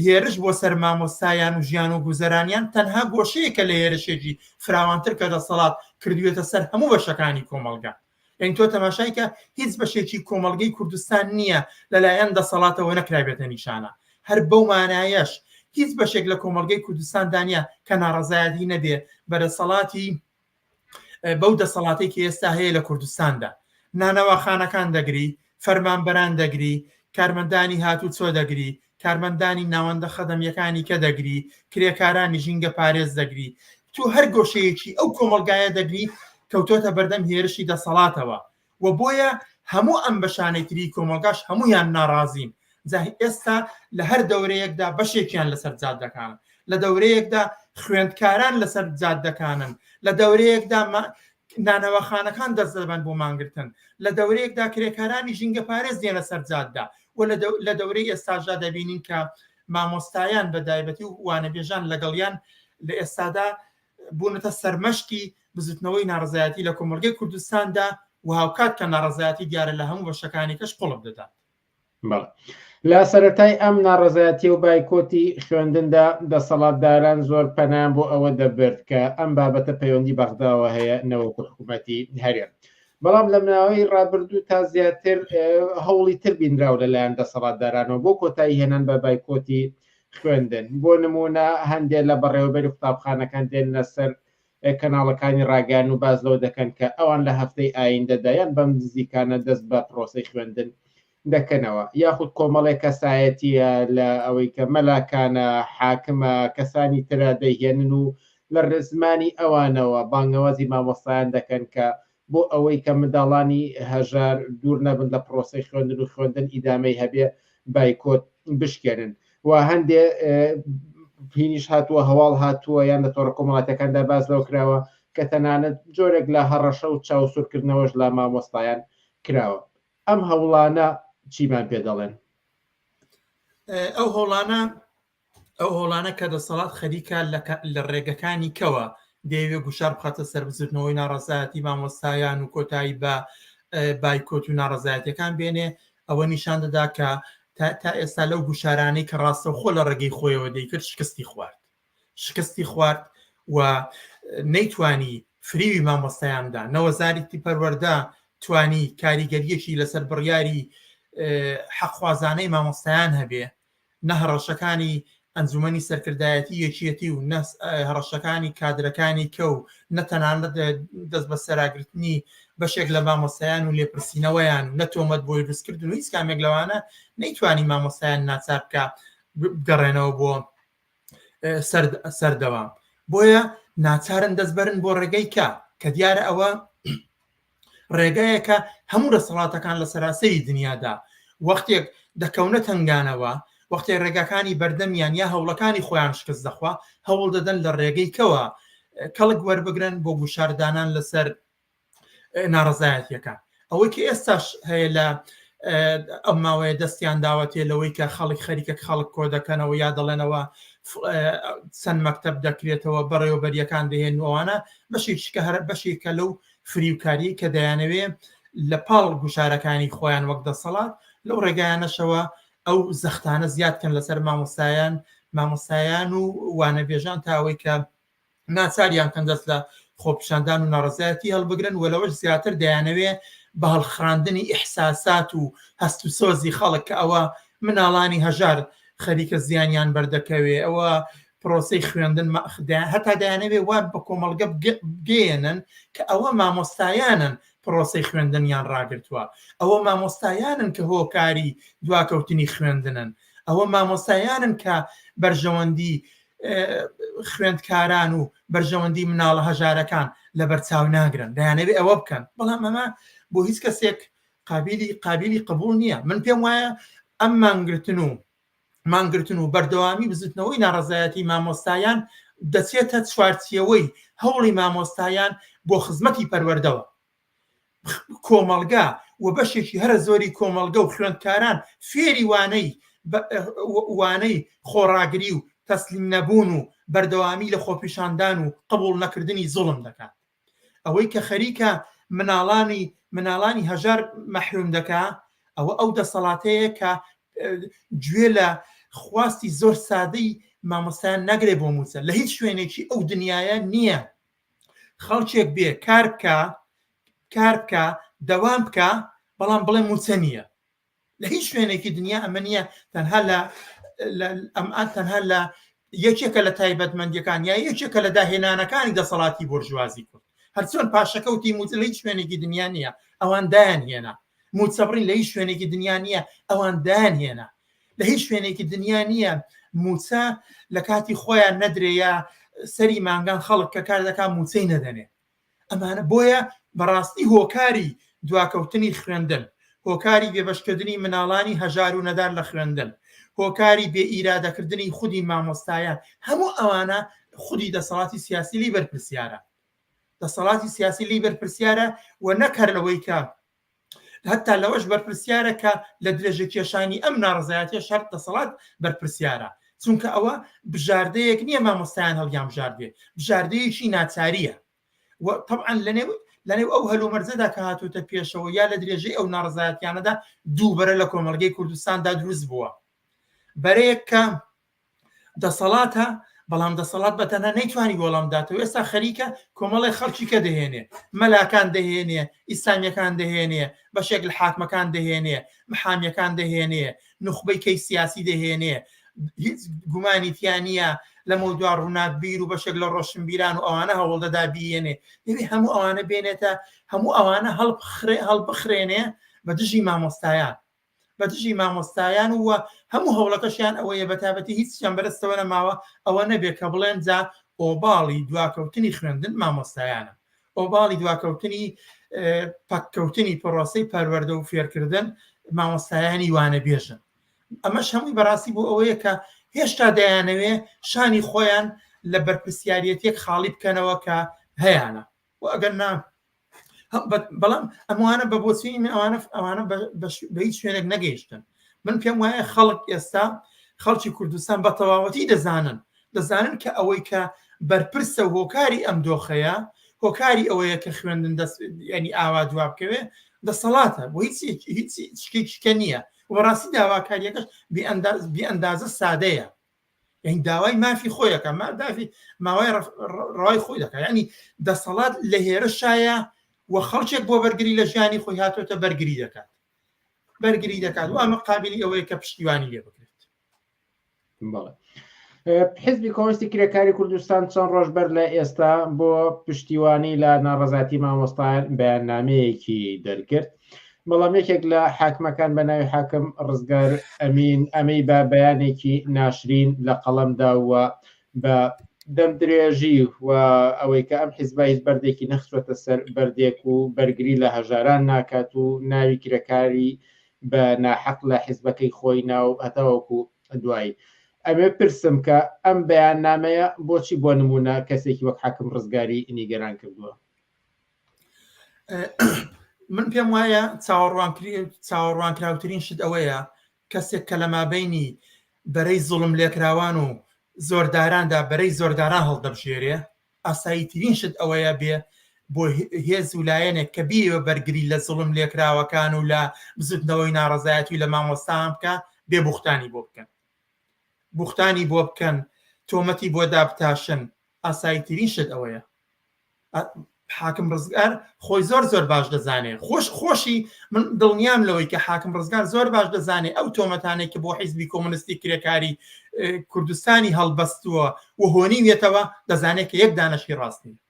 هێرش بۆ سەر مامۆستایان و ژیان و گوزەرانیان تەنها گۆشەیەکە لە هێرشێکی فراوانتر کە دەسەڵات کردوێتە سەر هەموو بەشەکانی کۆمەڵگا یعنی تۆ تەماشای کە هیچ بەشێکی کۆمەڵگەی کوردستان نییە لەلایەن دەسەڵاتەوە نەکرابێتە نیشانە هەر بەو مانایەش هیچ بەشێک لە کۆمەڵگەی کوردستاندا نییە کە ناڕەزایەتی نەبێ بەدەسەڵاتی بەو دەسەڵاتەی کە ئێستا هەیە لە کوردستاندا نانەواخانەکان دەگری، فەرمانبەران دەگری، کارمەندانی هاتوچۆ دەگری، کارمەندانی ناوەندە خەدەمیەکانی کە دەگری، کرێکارانی ژینگە پارێز دەگری، تۆ هەر گۆشەیەکی ئەو کۆمەڵگایە دەگری کەوتۆتە بەردەم هێرشی دەسەڵاتەوە و بۆیە هەموو ئەم بەشانەی تری کۆمەڵگاش هەموویان ناڕازین جا ئێستا لە هەر دەورەیەکدا بەشێکیان لەسەر جادەکانن لە دەورەیەکدا خوێندکاران لەسەر جادەکانن لە دەورەیەکدا نانەواخانەکان دەست دەبەن بۆ مانگرتن، لە دەورەیەکدا کرێکارانی ژینگەپارێز دێنە سەر جادە و لە دەورەی ئێستاشدا دەبینین کە مامۆستایان بە دایبەتی و وانەبێژان لەگەڵیان لە ئێستادا بوونەتە سەرمەشقی بزوتنەوەی ناڕەزایەتی لە کۆمەڵگەی کوردستاندا و هاوکات کە ناڕەزایەتی دیارە لە هەموو بەشەکانی کەش قوڵپ دەدات. بەڵێ. لە سەرەتای ئەم ناڕەزایەتیە و بایکۆتی خوێندندا دەسەڵاتداران زۆر پەنایان بۆ ئەوە دەبرد کە ئەم بابەتە پەیوەندی بەغداوە هەیە نەوەکو حکوومەتی هەرێم. بەڵام لە ماوەی ڕابردوو تا زیاتر هەوڵی تر بینراو لەلایەن دەسەڵاتدارانەوە بۆ کۆتایی هێنان بە بایکۆتی خوێندن. بۆ نموونە هەندێک لە بەڕێوەبەری قوتابخانەکان دێننە سەر کەناڵەکانی ڕاگەیاندن و باس لەوە دەکەن کە ئەوان لە هەفتەی ئایندەدا یان بەم نزیکانە دەست بە پرۆسەی خوێندن دەکەنەوە یاخود کۆمەڵێک کەسایەتیە لە ئەوەی کە مەلاکانە حاکمە کەسانی ترە دەیهێنن و لە زمانی ئەوانەوە بانگەوازی مامۆستایان دەکەن کە بۆ ئەوەی کە منداڵانی هەژار دوور نەبن لە پرۆسەی خوێندن و خوێندن ئیدامەی هەبێ بایکۆت بشکێنن و هەندێ هینیش هاتووە هەواڵ هاتووە یان لە تۆڕە کۆمەڵاتەکاندا باس لەوە کراوە کە تەنانەت جۆرێک لە هەڕەشە و چاوسوورکردنەوەش لە مامۆستایان کراوە ئەم هەوڵانە چیمان پێ دەڵێن؟ ئەو هەوڵانە ئەو هەوڵانە کە دەسەڵات خەریکە لە ڕێگەکانی کەوە دەیەوێت گوشار بخاتە سەر بزوتنەوەی ناڕەزایەتی مامۆستایان و کۆتایی بە بایکۆت و ناڕەزایەتیەکان بێنێ ئەوە نیشان دەدا کە تا ئێستا لەو گوشارانەی کە ڕاستەوخۆ لە ڕێگەی خۆیەوە دەیکرد شکستی خوارد شکستی خوارد و نەیتوانی فریوی مامۆستایان دا نە وەزارەتی پەروەردە توانی کاریگەریەکی لەسەر بڕیاری حەقخوازانەی مامۆستایان هەبێ نە هەڕەشەکانی ئەنجومەنی سەرکردایەتی یەکیەتی و نە هەڕەشەکانی کادرەکانی کە و نە تەنانەت دەست بە سەراگرتنی بەشێک لە مامۆستایان و لێپرسینەوەیان و نە تۆمەت بۆی دروستکردن و هیچ کامێک لەوانە نەیتوانی مامۆستایان ناچار بکا بگەڕێنەوە بۆ سەردەوام بۆیە ناچارن دەستبەرن بۆ ڕێگەی کە کە دیارە ئەوە ڕێگایەکە هەموو دەسەڵاتەکان لە سەراسەری دنیادا وەختێک دەکەونە تەنگانەوە وەختێک ڕێگاکانی بەردەمیان یا هەوڵەکانی خۆیان شکست دەخوا هەوڵ دەدەن لە ڕێگەی کەوە کەڵک وەربگرن بۆ گوشاردانان لەسەر ناڕەزایەتیەکان ئەوەی کە ئێستاش هەیە لە ئەم ماوەیە دەستیان داوەتێ لەوەی کە خەڵک خەریکە خەڵک کۆ دەکەنەوە یا دەڵێنەوە چەند مەکتەب دەکرێتەوە بەڕێوەبەریەکان دەهێن ئەوانە بەشێکە هەر بەشێکە لەو فریوکاری کە دەیانەوێ لە پاڵ گوشارەکانی خۆیان وەک دەسەڵات لەو ڕێگایانەشەوە ئەو زەختانە زیاد کەن لەسەر مامۆستایان مامۆستایان و وانەبێژان تا ئەوەی کە ناچاریان کەن دەست لە خۆپیشاندان و ناڕەزایەتی هەڵبگرن و لەوەش زیاتر دەیانەوێ بە هەڵخراندنی ئیحساسات و هەست و سۆزی خەڵک کە ئەوە مناڵانی هەژار خەریکە زیانیان بەردەکەوێ ئەوە پرۆسەی خوێندن هەتا دەیانەوێ وا بە کۆمەڵگە بگەیەنن کە ئەوە مامۆستایانن پرۆسەی خوێندنیان ڕاگرتووە ئەوە مامۆستایانن کە هۆکاری دواکەوتنی خوێندنن ئەوە مامۆستایانن کە بەرژەوەندی خوێندکاران و بەرژەوەندی مناڵە هەژارەکان لەبەرچاو ناگرن دەیانەوێت ئەوە بکەن بەڵام ئەمە بۆ هیچ کەسێک قابلی قابلی قبول نییە من پێم وایە ئەم مانگرتن و مانگرتن و بەردەوامی بزوتنەوەی ناڕەزایەتی مامۆستایان دەچێتە چوارچێوەی هەوڵی مامۆستایان بۆ خزمەتی پەروەردەوە کۆمەڵگا و بەشێکی هەرە زۆری کۆمەڵگە و خوێندکاران فێری وانەی وانەی خۆڕاگری و تەسلیم نەبوون و بەردەوامی لە خۆپیشاندان و قبوڵ نەکردنی زوڵم دەکات. ئەوەی کە خەریکە مناڵانی مناڵانی هەژار مەحروم دەکا ئەوە ئەو دەسەڵاتەیە کە گوێ لە خواستی زۆر سادەی مامۆستایان ناگرێ بۆ مووچە لە هیچ شوێنێکی ئەو دنیاە نییە خەڵکێک بێ کار بکە کار بکە دەوام بکە بەڵام بڵێ مووچە نییە لە هیچ شوێنێکی دنیا ئەمە نییە تەنها لە ئەم تەنها لە یەکێکە لە تایبەتمەندیەکان یا یەکێکە لە داهێنانەکانی دەسەڵاتی بۆرژوازی کورد هەرچۆن پاشەکەوتی مووچە لە هیچ شوێنێکی دنیا نییە ئەوان دایان هێنا مووچەبڕین لە هیچ شوێنێکی دنیا نییە ئەوان دایان هێنا لە هیچ شوێنێکی دنیا نییە مووچە لە کاتی خۆیان نەدرێ یا سەری مانگان خەڵک کە کار دەکا مووچەی نەدەنێ ئەمانە بۆیە بەڕاستی هۆکاری دواکەوتنی خوێندن هۆکاری بێبەشکردنی مناڵانی هەژار و نەدار لە خوێندن هۆکاری بێ ئیرادەکردنی خودی مامۆستایان هەموو ئەوانە خودی دەسەڵاتی سیاسی لی بەرپرسیارە. دەسەڵاتی سیاسی لی بەرپرسیارە و نەک هەر لەوەی کە هەتا لەوەش بەرپرسیارە کە لە درێژە کێشانی ئەم ناڕەزایەتیە شەر دەسەڵات بەرپرسیارە چونکە ئەوە بژاردەیەک نییە مامۆستایان هەڵیان بژاردێ بژاردەیەکی ناچاریە و طبعا لەنێو لەنێو ئەو هەلومەرجەدا کە هاتوتە پێشەوە یا لە درێژەی ئەو ناڕزایەتیانەدا دووبەرە لە کۆمەڵگەی کوردستاندا دروست بووە بەرەیەک کە دەسەڵاتە، بەڵام دەسەڵات بە تەنها نەیتوانی وەڵام داتەوە، ئێستا خەریکە کۆمەڵێک خەڵکی کە دەهێنێ، مەلاکان دەهێنێ، ئیسلامیەکان دەهێنێ، بەشێک لە حاکمەکان دەهێنێ، محامیەکان دەهێنێ، نوخبەی کەی سیاسی دەهێنێ، هیچ گومانی تیا نییە لەمەودوا ڕووناکبیر و بەشێک لە ڕۆشنبیران و ئەوانە هەوڵدەدا بیێنێ، دەبێ هەموو ئەوانە بێنێتە هەموو ئەوانە هەڵبخرێنێ بە دژی مامۆستایان. بە دژی مامۆستایان و هەموو هەوڵەکەشیان ئەوەیە بە تایبەتی هیچیان بەرەستەوە نەماوە ئەوە نەبێ کە بڵێن جا ئۆباڵی دواکەوتنی خوێندن مامۆستایانە ئۆباڵی دواکەوتنی پەککەوتنی پرۆسەی پەروەردە و فێرکردن مامۆستایانی وانەبێژن ئەمەش هەمووی بەڕاستی بۆ ئەوەیە کە هێشتا دەیانەوێ شانی خۆیان لە بەرپرسیارەتێک خاڵی بکەنەوە کە هەیانە و ئەگەر نا بەڵام ئەمانە بە بۆچینی من ئەوانە ئەوانە بە هیچ شوێنێک نەگەیشتن من پێم وایە خەڵک ئێستا خەڵکی کوردستان بە تەواوەتی دەزانن دەزانن کە ئەوەی کە بەرپرسە و هۆکاری ئەم دۆخەیە هۆکاری ئەوەیە کە خوێندن دەست ینی ئاوا دوا بکەوێ دەسەڵاتە بۆ هیچ هیچ شتێکیکە نییە و بەڕاستی داواکاریەکەش بێ ئەندازە سادەیە یعنی داوای مافی خۆیەکە مادافی ماوەی ڕەوای خۆی دەکات ینی دەسەڵات لە هێرشایە و خەڵکێک بۆ بەرگری لە ژیانی خۆی هاتۆتە بەرگری دەکات بەرگری دەکات و ئەمە قابلی ئەوەیە کە پشتیوانی لێ بکرێت بەڵێ حزبی کۆمۆنیستی کرێکاری کوردستان چەند ڕۆژ بەر لە ئێستا بۆ پشتیوانی لە ناڕەزاتی مامۆستایان بەیاننامەیەکی دەرکرد بەڵام یەکێک لە حاکمەکان بە ناوی حاکم ڕزگار ئەمین ئەمەی بە بەیانێکی ناشرین لە قەڵەمدا و بە دەم درێژی و ئەوەی کە ئەم حیزبە هیچ بەردێکی نەخستوەتە سەر بەردێک و بەرگری لە هەژاران ناکات و ناوی کرێکاری بە ناحەق لە حیزبەکەی خۆی ناو هەتاوەکو دوایی ئەمێ پرسم کە ئەم بەیاننامەیە بۆچی بۆ نمونە کەسێکی وەک حاکم ڕزگاری نیگەران کردووە؟ من پێم وایە چاوەڕوانکراوترین شت ئەوەیە کەسێک کە لە مابینی بەرەی زوڵم لێکراوان و زۆرداراندا بەرەی زۆرداران هەڵدەبژێرێ ئاساییترین شت ئەوەیە بێ بۆ هێز و لایەنێک کە بیەوە بەرگری لە زوڵم لێکراوەکان و لە بزوتنەوەی ناڕەزایەتی لە مامۆستان بکە بێ بوختانی بۆ بکەن بوختانی بۆ بکەن تۆمەتی بۆ دابتاشن ئاساییترین شت ئەوەیە حاکم ڕزگار خۆی زۆر زۆر باش دەزانێ خۆش خۆشی من دڵنیام لەوەی کە حاکم ڕزگار زۆر باش دەزانێ ئەو تۆمەتانەی کە بۆ حیزبی کۆمۆنیستی کرێکاری کوردستانی هەڵبەستووە و هۆنیویەتەوە دەزانێت کە یەک دانەشی ڕاست نییە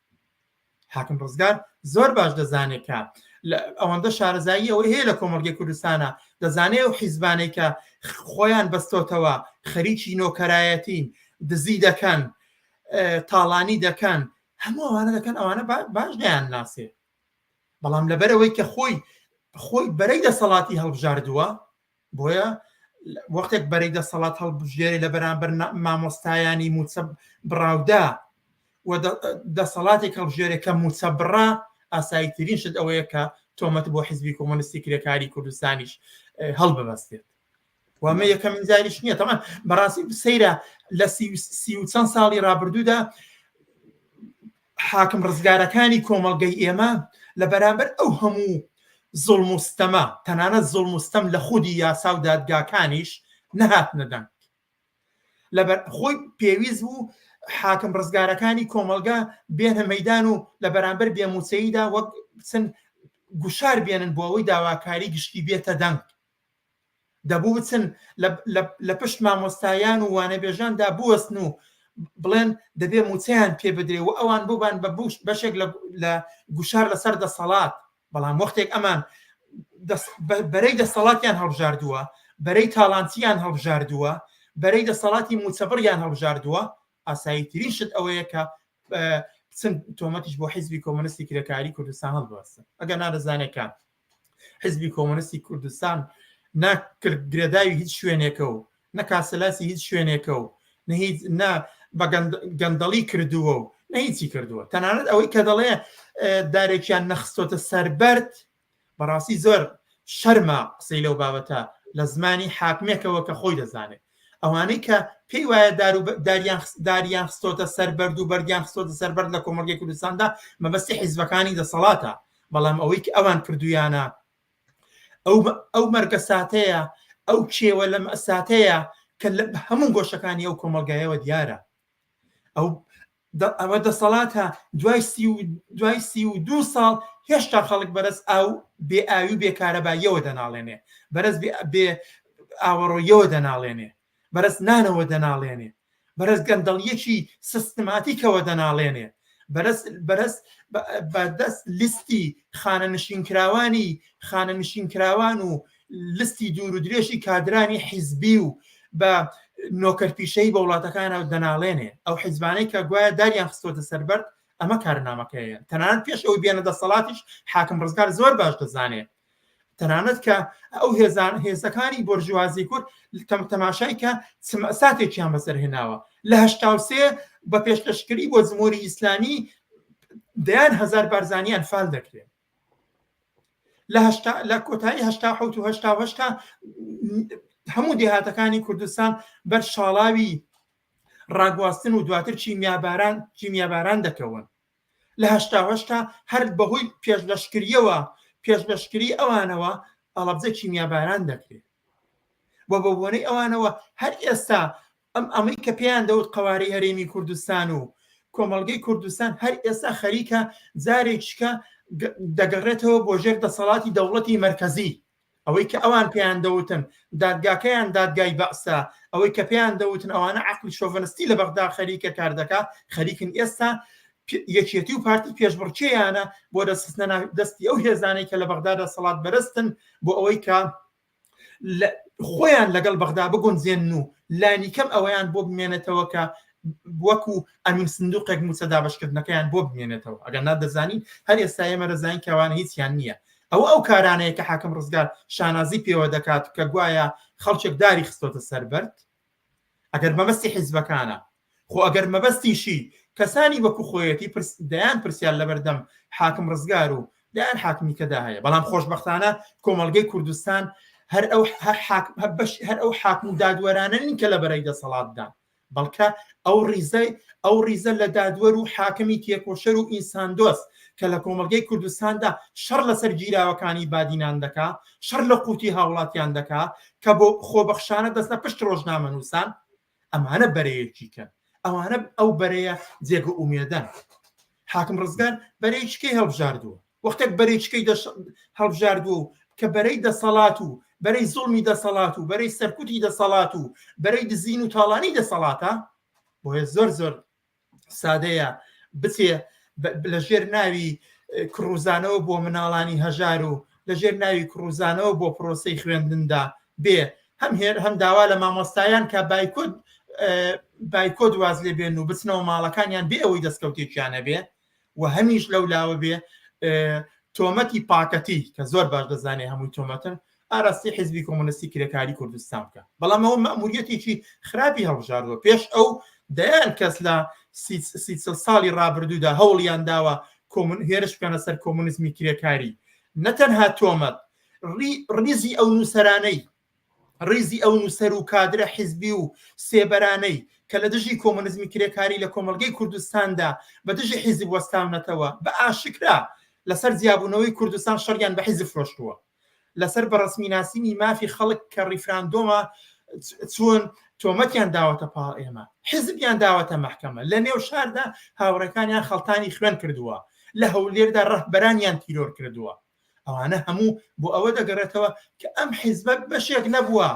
حاکم ڕزگار زۆر باش دەزانێت کە ئەوەندە شارەزایی ئەوەی هەیە لە کۆمەڵگەی کوردستانە دەزانێ ئەو حیزبانەی کە خۆیان بەستۆتەوە خەریکی نۆکەرایەتین دزی دەکەن تاڵانی دەکەن هەموو ئەوانە دەکەن ئەوانە باش دەیان ناسێ بەڵام لەبەرەوەی کە خۆی خۆی بەرەی دەسەڵاتی هەڵبژاردووە بۆیە وەختێک بەرەی دەسەڵات هەڵبژێرێ لە بەرامبەر مامۆستایانی موچە بڕاودا و دەسەڵاتێک هەڵبژێرێ کە موچە بڕا ئاساییترین شت ئەوەیە کە تۆمەت بۆ حزبی کۆمۆنیستی کرێکاری کوردستانیش هەڵببەستێت و ئەمە یەکەمین جاریش نییە تەمان بەڕاستی سەیرە لە سی و چەند ساڵی ڕابردوودا حاکم ڕزگارەکانی کۆمەڵگەی ئێمە لە بەرامبەر ئەو هەموو زوڵم و ستەمە تەنانەت زوڵم و ستەم لە خودی یاسا و دادگاکانیش نەهاتنە دەنگ لەبەر خۆی پێویست بوو حاکم ڕزگارەکانی کۆمەڵگە بێنە مەدان و لە بەرامبەر بێموچەییدا وەک بچن گوشار بێنن بۆ ئەوەی داواکاری گشتی بێتە دەنگ دەبوو بچن لە پشت مامۆستایان و وانەبێژاندا بوەستن و بڵێن دەبێ موچەیان پێ بدرێ و ئەوان ببان بە بەشێک لە گوشار لەسەر دەسەڵات بەڵام وەختێک ئەمان بەرەی دەسەڵاتیان هەڵبژاردووە بەرەی تاڵانچیان هەڵبژاردووە بەرەی دەسەڵاتی موچەبڕیان هەڵبژاردووە ئاساییترین شت ئەوەیە کە بچن تۆمەتیش بۆ حیزبی کۆمۆنیستی کرێکاری کوردستان هەڵبەستن ئەگەر نادەزانێت کە حزبی کۆمۆنیستی کوردستان نە گرێداوی هیچ شوێنێکە و نە کاسەلاسی هیچ شوێنێکە و نە هیچ نە بە گەندەڵی کردووە و نە هیچی کردووە تەنانەت ئەوەی کە دەڵێ دارێکیان نەخستۆتە سەر بەرد بەڕاستی زۆر شەرمە قسەی لەو بابەتە لە زمانی حاکمێکەوە کە خۆی دەزانێت ئەوانەی کە پێی وایە دار و داریان داریان خستۆتە سەر بەرد و بەردیان خستۆتە سەر بەرد لە کۆمەڵگەی کوردستاندا مەبەستی حیزبەکانی دەسەڵاتە بەڵام ئەوەی کە ئەوان کردویانە ئەو ئەو مەرگە ساتەیە ئەو کێوە لە مەساتەیە کە لە هەموو گۆشەکانی ئەو کۆمەڵگایەوە دیارە ئەو ئەوە دەسەڵاتە دوای دوای 32 ساڵ هێشتا خەڵک بەرەس ئاو بێ ئاوی و بێ کارەباییەوە دەناڵێنێ بەرەس بێ ئاوەڕۆیەوە دەناڵێنێ بەرەس نانەوە دەناڵێنێ بەرەس گەندەڵیەکی سیستماتیکەوە دەناڵێنێ بەرەس بەرەس بەدەست لیستی خانەنشینکراوانی خانەنشینکراوان و لستی دوور و درێژی کادرانی حیزبی و بە نۆکەرپیشەیی بە وڵاتەکانەوە دەناڵێنێ. ئەو حیزبانەی کە گوایە داریان خستۆتە سەر بەرد ئەمە کارنامەکەیە. تەنانەت پێش ئەوەی بێنە دەسەڵاتیش حاکم ڕزگار زۆر باش دەزانێ تەنانەت کە ئەو هێزان هێزەکانی بۆرژوازی کورد تەماشای کە چ مەساتێکیان بەسەر هێناوە لە 83 بە پێشلەشکری بۆ جمهوری ئیسلامی دەیان هەزار بارزانی ئەنفال دەکرێن. لە هەشتا لە کۆتایی 87 و 88 هەموو دێهاتەکانی کوردستان بەر شاڵاوی ڕاگواستن و دواتر کیمیاباران کیمیاباران دەکەون لە هەشتا هەر بەهۆی پێشلەشکریەوە پێشلەشکری ئەوانەوە ئەڵەبجە کیمیاباران دەکرێت و بە بۆنەی ئەوانەوە هەر ئێستا ئەم ئەمەی کە پێیان دەوت قەوارەی هەرێمی کوردستان و کۆمەڵگەی کوردستان هەر ئێستا خەریکە جارێکیکە دەگەڕێتەوە بۆ ژێر دەسەڵاتی دەوڵەتی مەرکەزی ئەوەی کە ئەوان پێیان دەوتن دادگاکەیان دادگای بەعسە ئەوەی کە پێیان دەوتن ئەوانە عەقڵی شۆڤەنستی لە بەغدا خەریکە کار دەکا خەریکن ئێستا یەکێتی و پارتی پێشبڕکێیانە بۆ دەستخستنە دەستی ئەو هێزانەی کە لە بەغدا دەسەڵات بەرزتن بۆ ئەوەی کە خۆیان لەگەڵ بەغدا بگونجێن و لانیکەم ئەوەیان بۆ بمێنێتەوە کە وەکو ئەمین سندوقێک موچە دابشکردنەکەیان بۆ بمێنێتەوە ئەگەر نادەزانین هەر ئێستا ئێمە دەزانین کەوانە هیچیان نییە ئەوە ئەو کارانەیە کە حاکم ڕزگار شانازی پێوە دەکات کە گوایە خەڵکێک داری خستۆتە سەر بەرد ئەگەر مەبەستی حیزبەکانە خۆ ئەگەر مەبەستیشی کەسانی وەکو خۆیەتی پرس دەیان پرسیار لەبەردەم حاکم ڕزگار و دەیان حاکمی کەدا هەیە بەڵام خۆشبەختانە کۆمەڵگەی کوردستان هەر ئەو هەر حاکم هەر بەش هەر ئەو حاکم و دادوەرانە نین کە لە بەرەی دەسەڵاتدان بەڵکە ئەو ڕیزەی ئەو ڕیزە لە دادوەر و حاکمی تێکۆشەر و ئینساندۆست کە لە کۆمەڵگەی کوردستاندا شەڕ لەسەر گیراوەکانی بادینان دەکا، شەڕ لە قوتی هاوڵاتیان دەکا، کە بۆ خۆبەخشانە دەستنە پشت ڕۆژنامەنووسان، ئەمانە بەرەیەکی کەن. ئەوانە ئەو بەرەیە جێگە ئومێدەن. حاکم ڕزگار بەرەیەکی کەی هەڵبژاردووە؟ وەختێک بەرەیەکی هەڵبژاردووە و کە بەرەی دەسەڵات و بەرەی زوڵمی دەسەڵات و بەرەی سەرکوتی دەسەڵات و بەرەی دزین و تاڵانی دەسەڵاتە، بۆیە زۆر زۆر سادەیە بچێ لە ژێر ناوی کڕوزانەوە بۆ مناڵانی هەژار و لە ژێر ناوی کڕوزانەوە بۆ پرۆسەی خوێندندا بێ هەم هێر هەم داوا لە مامۆستایان کە بایکۆت بایکۆت واز لێ بێن و بچنەوە ماڵەکانیان بێ ئەوەی دەستکەوتێکیان هەبێ و هەمیش لەو لاوە بێ تۆمەتی پاکەتی کە زۆر باش دەزانێ هەمووی تۆمەتن ئاراستەی حیزبی کۆمۆنیستی کرێکاری کوردستان بکە بەڵام ئەوە مەموریەتێکی خراپی هەڵبژاردووە پێش ئەو دەیان کەس لە سی ساڵی ڕابردوودا هەوڵیان داوە کۆمون هێرش بکەنە سەر کۆمۆنیزمی کرێکاری نەتەنها تۆمەت ڕیزی ئەو نووسەرانەی ڕیزی ئەو نووسەر و کادرە حیزبی و سێبەرانەی کە لە دژی کۆمۆنیزمی کرێکاری لە کۆمەڵگەی کوردستاندا بە دژی حیزب وەستاونەتەوە بە ئاشکرا لەسەر جیابوونەوەی کوردستان شەڕیان بە حیزب فرۆشتووە لەسەر بە ڕەسمی ناسینی مافی خەڵک کە ڕیفراندۆمە چوون تۆمەتیان داوەتە پاڵ ئێمە حیزبیان داوەتە مەحکەمە لە نێو شاردا هاوڕێکانیان خەڵتانی خوێن کردووە لە هەولێردا ڕەهبەرانیان تیرۆر کردووە ئەوانە هەموو بۆ ئەوە دەگەڕێتەوە کە ئەم حیزبە بەشێک نەبووە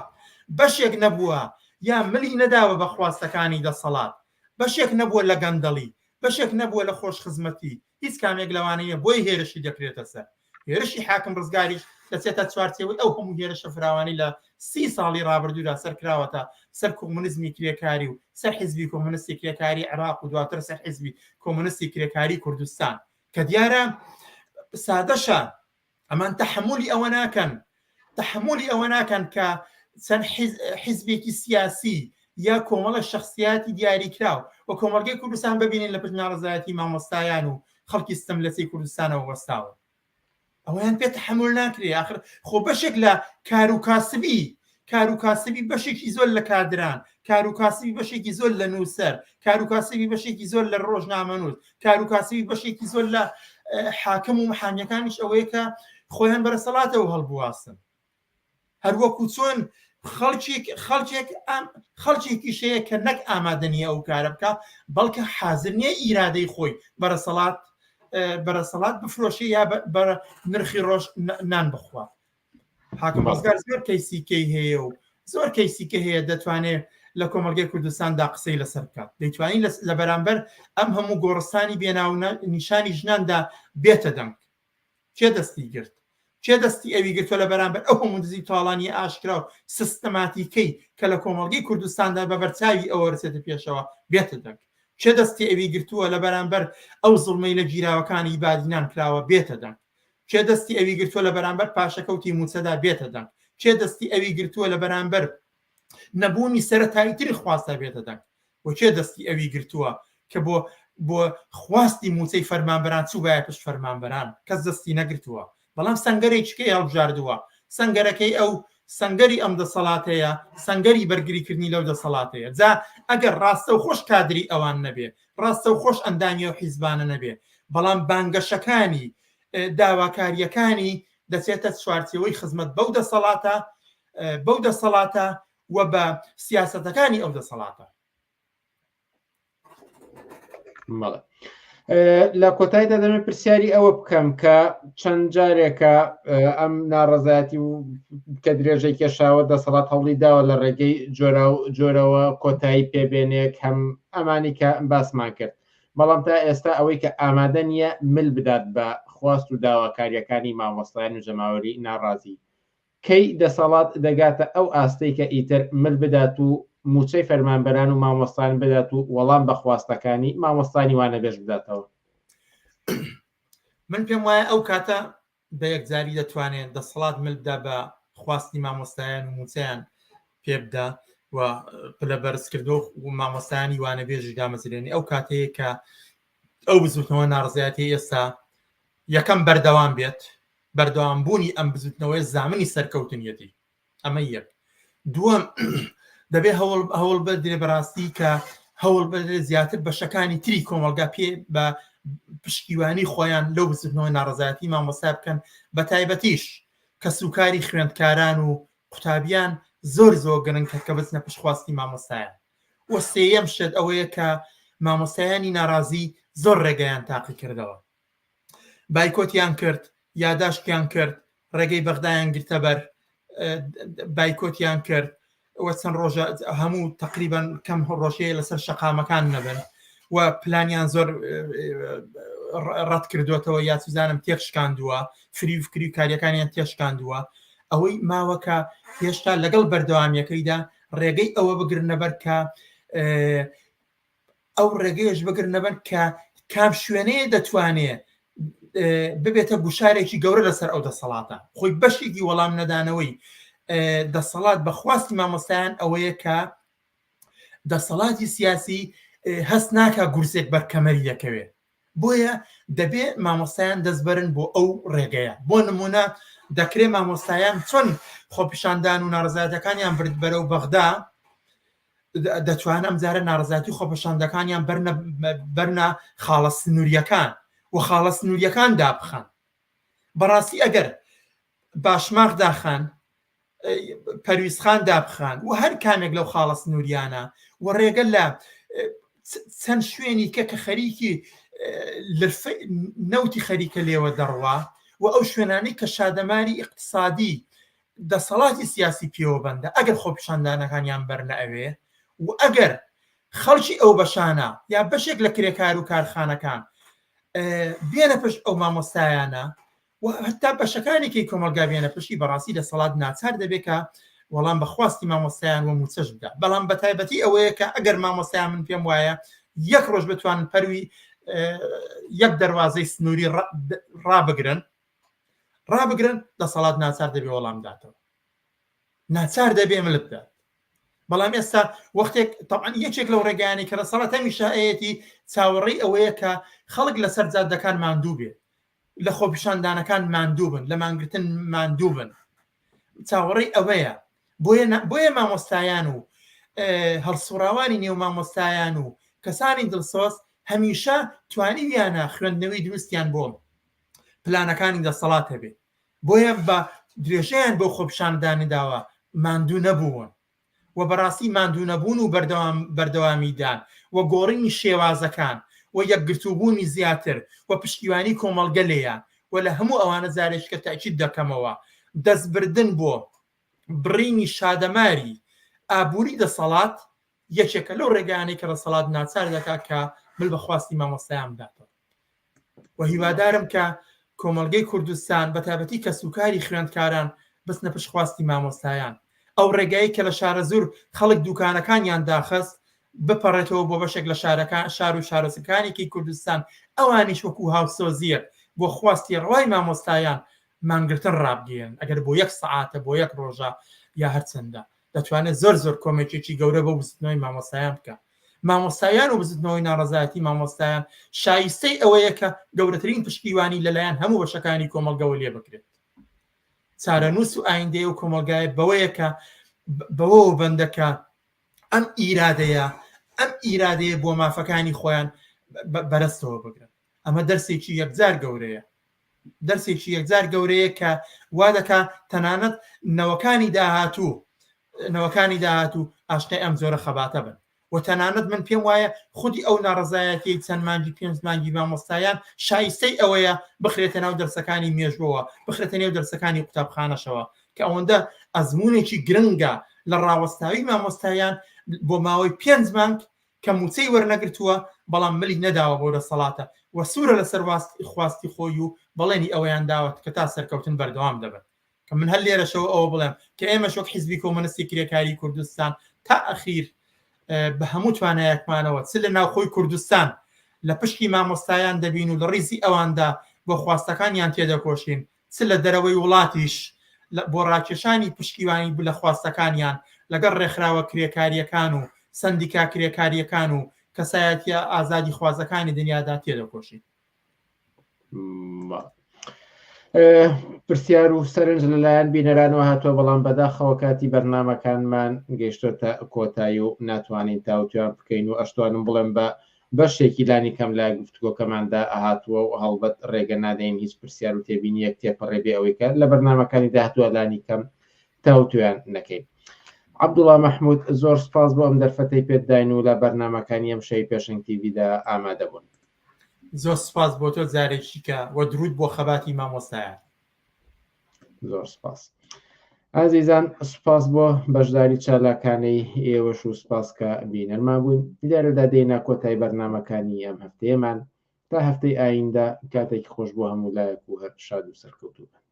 بەشێک نەبووە یا ملی نەداوە بە خواستەکانی دەسەڵات بەشێک نەبووە لە گەندەڵی بەشێک نەبووە لە خۆش خزمەتی هیچ کامێک لەوانەیە بۆی هێرشی دەکرێتە سەر هێرشی حاکم ڕزگاریش دەچێتە چوارچێوەی ئەو هەموو هێرشە فراوانی لە سی ساڵی ڕابردوودا سەرکراوەتە سەر کۆمۆنیزمی کرێکاری و سەر حیزبی کۆمۆنیستی کرێکاری عێراق و دواتر سەر حیزبی کۆمۆنیستی کرێکاری کوردستان کە دیارە سادەشە ئەمان تەحملی ئەوە ناکەن تەحملی ئەوە ناکەن کە چەند حیزبێکی سیاسی یا کۆمەڵە شخصیاتی دیاریکراو و کۆمەڵگەی کوردستان ببینین لە پشت ناڕزایەتی مامۆستایان و خەڵکی ستەم لەچەی کوردستانەوە وەستاون. ئەوەیان پێ تەحەمول ناکرێ ئاخر خۆ بەشێک لە کار و کاسبی کار و کاسبی بەشێکی زۆر لە کادران کار و کاسبی بەشێکی زۆر لە نووسەر کار و کاسبی بەشێکی زۆر لە ڕۆژنامەنووس کار و کاسبی بەشێکی زۆر لە حاکم و محامیەکانیش ئەوەیە کە خۆیان بەرەسەڵاتەوە هەڵبواسن هەروەکو چۆن خەڵکێک خەڵکێک خەڵکێکیش هەیە کە نەک ئامادە نییە ئەو کارە بکە بەڵکە حازر نییە ئیرادەی خۆی بەرەسەڵات بەرەسەڵات بفرۆشێ یا بە نرخی ڕۆژ نان بخوا حاکم ڕزگار زۆر کەیسی کەی هەیە و زۆر کەیسی کە هەیە دەتوانێت لە کۆمەلگەی کوردستاندا قسەی لەسەر بکات دەیتوانین لە بەرامبەر ئەم هەموو گۆڕستانی بێناو نیشانی ژناندا بێتە دەنگ کێ دەستی گرت؟ کێ دەستی ئەوی گرتوە لە بەرامبەر ئەو هەموو دزی و تاڵانیە ئاشکرا و سستەماتیکەی کە لە کۆمەڵگەی کوردستاندا بە بەرچاوی ئەوە رچێتە پێشەوە بێتە دەنگ؟ کێ دەستی ئەوی گرتووە لە بەرامبەر ئەو زوڵمەی لە گیراوەکانی بادینان کراوە بێتە دەنگ؟ کێ دەستی ئەوی گرتووە لە بەرامبەر پاشەکەوتی موچەدا بێتە دەنگ؟ کێ دەستی ئەوی گرتووە لە بەرامبەر نەبوونی سەرەتاییترین خواستدا بێتە دەنگ؟ و کێ دەستی ئەوی گرتووە کە بۆ بۆ خواستی مووچەی فەرمانبەران چووبایە پشت فەرمانبەران؟ کەس دەستی نەگرتووە، بەڵام سەنگەرێکی کەی هەڵبژاردووە؟ سەنگەرەکەی ئەو سەنگەری ئەم دەسەڵاتەیە، سەنگەری بەرگریکردنی لەو دەسەڵاتەیە. جا ئەگەر ڕاستەوخۆش کادری ئەوان نەبێ، ڕاستەوخۆش ئەندامی ئەو حیزبانە نەبێ، بەڵام بانگەشەکانی، داواکارییەکانی دەچێتە چوارچێوەی خزمەت بەو دەسەڵاتە، بەو دەسەڵاتە و بە سیاسەتەکانی ئەو دەسەڵاتە. بەڵێ. لە کۆتاییدا دەمێ پرسیاری ئەوە بکەم کە چەند جارێکە ئەم ناڕەزایەتی و کە درێژەی کێشاوە دەسەڵات هەوڵی داوە لە ڕێگەی جۆرا و جۆرەوە کۆتایی پێبێنێک هەم ئەمانی کە باسمان کرد بەڵام تا ئێستا ئەوەی کە ئامادە نییە مل بدات بە خواست و داواکاریەکانی مامۆستایان و جەماوەری ناڕازی کەی دەسەڵات دەگاتە ئەو ئاستەی کە ئیتر مل بدات و مووچەی فەرمانبەران و مامۆستایان بدات و وەڵام بە خواستەکانی مامۆستانی وانەبێژ بداتەوە؟ من پێم وایە ئەو کاتە بە یەکجاری دەتوانێت دەسەڵات مل بدا بە خواستی مامۆستایان و مووچەیان پێ بدا و پلە بەرزکردنەوە و مامۆستایانی وانەبێژی دامەزرێنی ئەو کاتەیە کە ئەو بزوتنەوە ناڕزایەتی ئێستا یەکەم بەردەوام بێت بەردەوام بوونی ئەم بزوتنەوەیە زامنی سەرکەوتنیەتی ئەمە یەک دووەم دەبێ هەوڵ هەوڵ بدرێ بەڕاستی کە هەوڵ بدرێ زیاتر بەشەکانی تری کۆمەڵگا پێ بە پشتیوانی خۆیان لەو بزوتنەوە ناڕەزایەتی مامۆستا بکەن بە تایبەتیش کە سوکاری خوێندکاران و قوتابیان زۆر زۆر گرنگ کە بچنە پشخواستی مامۆستایان و سێیەم شت ئەوەیە کە مامۆستایانی ناڕازی زۆر ڕێگەیان تاقی کردەوە بایکۆتیان کرد، یاداشتیان کرد، ڕێگەی بەغدایان گرتەبەر، بایکۆتیان کرد و چەند ڕۆژە هەموو تقریبان کەم ڕۆژەیە لەسەر شەقامەکان نەبن و پلانیان زۆر ڕەت کردوێتەوە یا چزانم تێکشکاندووە فری و فکری و کاریەکانیان تێشکاندووە ئەوەی ماوەکە هێشتا لەگەڵ بەردەوامیەکەیدا ڕێگەی ئەوە بگرنەبەر کە ئەو ڕێگەیەش بگرنەبەر کە کام شوێنەیە دەتوانێ ببێتە گوشارێکی گەورە لەسەر ئەو دەسەڵاتە خۆی بەشێکی وەڵام نەدانەوەی دەسەڵات بە خواستی مامۆستایان ئەوەیە کە دەسەڵاتی سیاسی هەست ناکە گورزێک بەر کەمەری دەکەوێت بۆیە دەبێ مامۆستایان دەست بەرن بۆ ئەو ڕێگەیە بۆ نمونە دەکرێ مامۆستایان چۆن خۆپیشاندان و ناڕزایەتەکانیان برد بەرەو بەغدا دەتوان ئەم جارە ناڕزاتی خۆپەشاندەکانیان بەرنە بەرنە خاڵە سنووریەکان و خاڵە سنووریەکان دابخەن بەڕاستی ئەگەر باشماخ داخان پەرویزخان دابخان و هەر کامێک لەو خاڵە سنووریانە و ڕێگە لە چەند شوێنی کە کە خەریکی نەوتی خەریکە لێوە دەڕوا و ئەو شوێنانەی کە شادەماری ئیقتسادی دەسەڵاتی سیاسی پێوە بەندە ئەگەر خۆپیشاندانەکانیان بەرنە ئەوێ و ئەگەر خەڵکی ئەو بەشانە یا بەشێک لە کرێکار و کارخانەکان بێنە پشت ئەو مامۆستایانە و هەتا بەشەکانی کەی کۆمەڵگا بێنە پشتی بەڕاستی دەسەڵات ناچار دەبێت کە وەڵام بە خواستی مامۆستایان و موچەش بدا بەڵام بە تایبەتی ئەوەیە کە ئەگەر مامۆستایان من پێم وایە یەک ڕۆژ بتوانن پەروی یەک دەواازەی سنووری ڕابگرن ڕابگرن دەسەڵات ناچار دەبێ وەڵام داتەوە ناچار دەبێ مل بدات. بەڵام ئێستا وەختێک تەبعەن یەکێک لەو ڕێگایانەی کە دەسەڵات هەمیشە هەیەتی چاوەڕێی ئەوەیە کە خەڵک لەسەر جادەکان ماندوو بێت لە خۆپیشاندانەکان ماندوو بن لە مانگرتن ماندوو بن چاوەڕێی ئەوەیە بۆیە بۆیە مامۆستایان و هەڵسوڕاوانی نێو مامۆستایان و کەسانی دڵسۆز هەمیشە توانیویانە خوێندنەوەی دروستیان بۆ پلانەکانی دەسەڵات هەبێت بۆیە بە درێژەیان بۆ خۆپیشاندانی داوە ماندوو نەبوون و بەڕاستی ماندوو نەبوون و بەردەوام بەردەوامیدان و گۆڕینی شێوازەکان و یەکگرتووبوونی زیاتر و پشتیوانی کۆمەڵگە لێیان و لە هەموو ئەوانە جارێکیکە تەئکید دەکەمەوە دەستبردن بۆ بڕینی شادەماری ئابووری دەسەڵات یەکێکە لەو ڕێگایانەی کە دەسەڵات ناچار دەکات کە مل بە خواستی مامۆستایان بداتەوە و هیوادارم کە کۆمەڵگەی کوردستان بە تایبەتی کەسوکاری خوێندکاران بچنە پشت خواستی مامۆستایان ئەو ڕێگایی کە لە شارەزوور خەڵک دوکانەکانیان داخست بپەڕێتەوە بۆ بەشێک لە شارەکان شار و شارۆچکەکانێکی کوردستان ئەوانیش وەکو هاوسۆزیەک بۆ خواستی ڕەوای مامۆستایان مانگرتن ڕابگەیەنن ئەگەر بۆ یەک سەعاتە بۆ یەک ڕۆژە یا هەرچەندە دەتوانێت زۆر زۆر کۆمەکێکی گەورە بۆ بزوتنەوەی مامۆستایان بکە مامۆستایان و بزوتنەوەی ناڕەزایەتی مامۆستایان شایستەی ئەوەیە کە گەورەترین پشتیوانی لەلایەن هەموو بەشەکانی کۆمەڵگەوە لێ بکرێت چارەنووس و ئایندەی و کۆمەڵگایە بەوەیە کە بەوەوە بەندەکە ئەم ئیرادەیە ئەم ئیرادەیە بۆ مافەکانی خۆیان بەرەستەوە بگرن ئەمە دەرسێکی یەکجار گەورەیە دەرسێکی یەکجار گەورەیە کە وا دەکا تەنانەت نەوەکانی داهاتوو نەوەکانی داهاتوو ئاشنای ئەم جۆرە خەباتە بن و تەنانەت من پێم وایە خودی ئەو ناڕەزایەتیەی چەند مانگی پێنج مانگی مامۆستایان شایستەی ئەوەیە بخرێتە ناو دەرسەکانی مێژوەوە بخرێتە نێو دەرسەکانی قوتابخانەشەوە کە ئەوەندە ئەزمونێکی گرنگە لە ڕاوەستاوی مامۆستایان بۆ ماوەی پێنج مانگ کە مووچەی وەرنەگرتووە، بەڵام ملی نەداوە بەو دەسەڵاتە و سوورە لەسەر خواستی خۆی و بەڵێنی ئەوەیان داوە کە تا سەرکەوتن بەردەوام دەبن. کە من هەر لێرەشەوە ئەوە بڵێم کە ئێمەش وەک حیزبی کۆمۆنیستی کرێکاریی کوردستان تا ئەخیر بە هەموو توانایەکمانەوە چ لە ناوخۆی کوردستان لە پشتی مامۆستایان دەبین و لە ڕیزی ئەواندا بۆ خواستەکانیان تێدەکۆشین چ لە دەرەوەی وڵاتیش بۆ ڕاکێشانی پشتیوانی لە خواستەکانیان لەگەڵ ڕێکخراوە کرێکارییەکان و سەندیکا کرێکارییەکان و کەسایەتییە ئازادیخوازەکانی دنیادا تێدەکۆشین. پرسیار و سەرنج لەلایەن بینەرانەوە هاتووە بەڵام بەداخەوە کاتی بەرنمەکانمان گەیشتۆتە کۆتایی و ناتوانین تاوتویان بکەین و ئەشتوانم بڵێم بە بەشێکی لانی کەم لە گفتوگۆکەماندا هاتووە و هەڵبەت ڕێگە نادەین هیچ پرسیار و تێبینییەک تێپەڕێ بێ ئەوەی کە لە بەرنامەکانی داهاتووە لانی کەم تاوتوێیان نەکەین. عەبدوڵا مەحموود، زۆر سپاس بۆ ئەم دەرفەتەی پێت داین و لە بەرنامەکانی ئەم شەوی پێشەنگ تیڤیدا ئامادە بوون. زۆر سپاس بۆ تۆ جارێکی کە و دروود بۆ خەباتی مامۆستایان. زۆر سپاس ئازیزان سپاس بۆ بەشداری چالاکانەی ئێوەش و سپاس کە بینەرمان بوون لێرەدا دێینە کۆتای بەرنمەکانی ئەم هەفتەیەمان تا هەفتەی ئایندە کاتێکی خۆش بۆ هەموو لایەک و هەر شاد و سەرکەوتوو بن.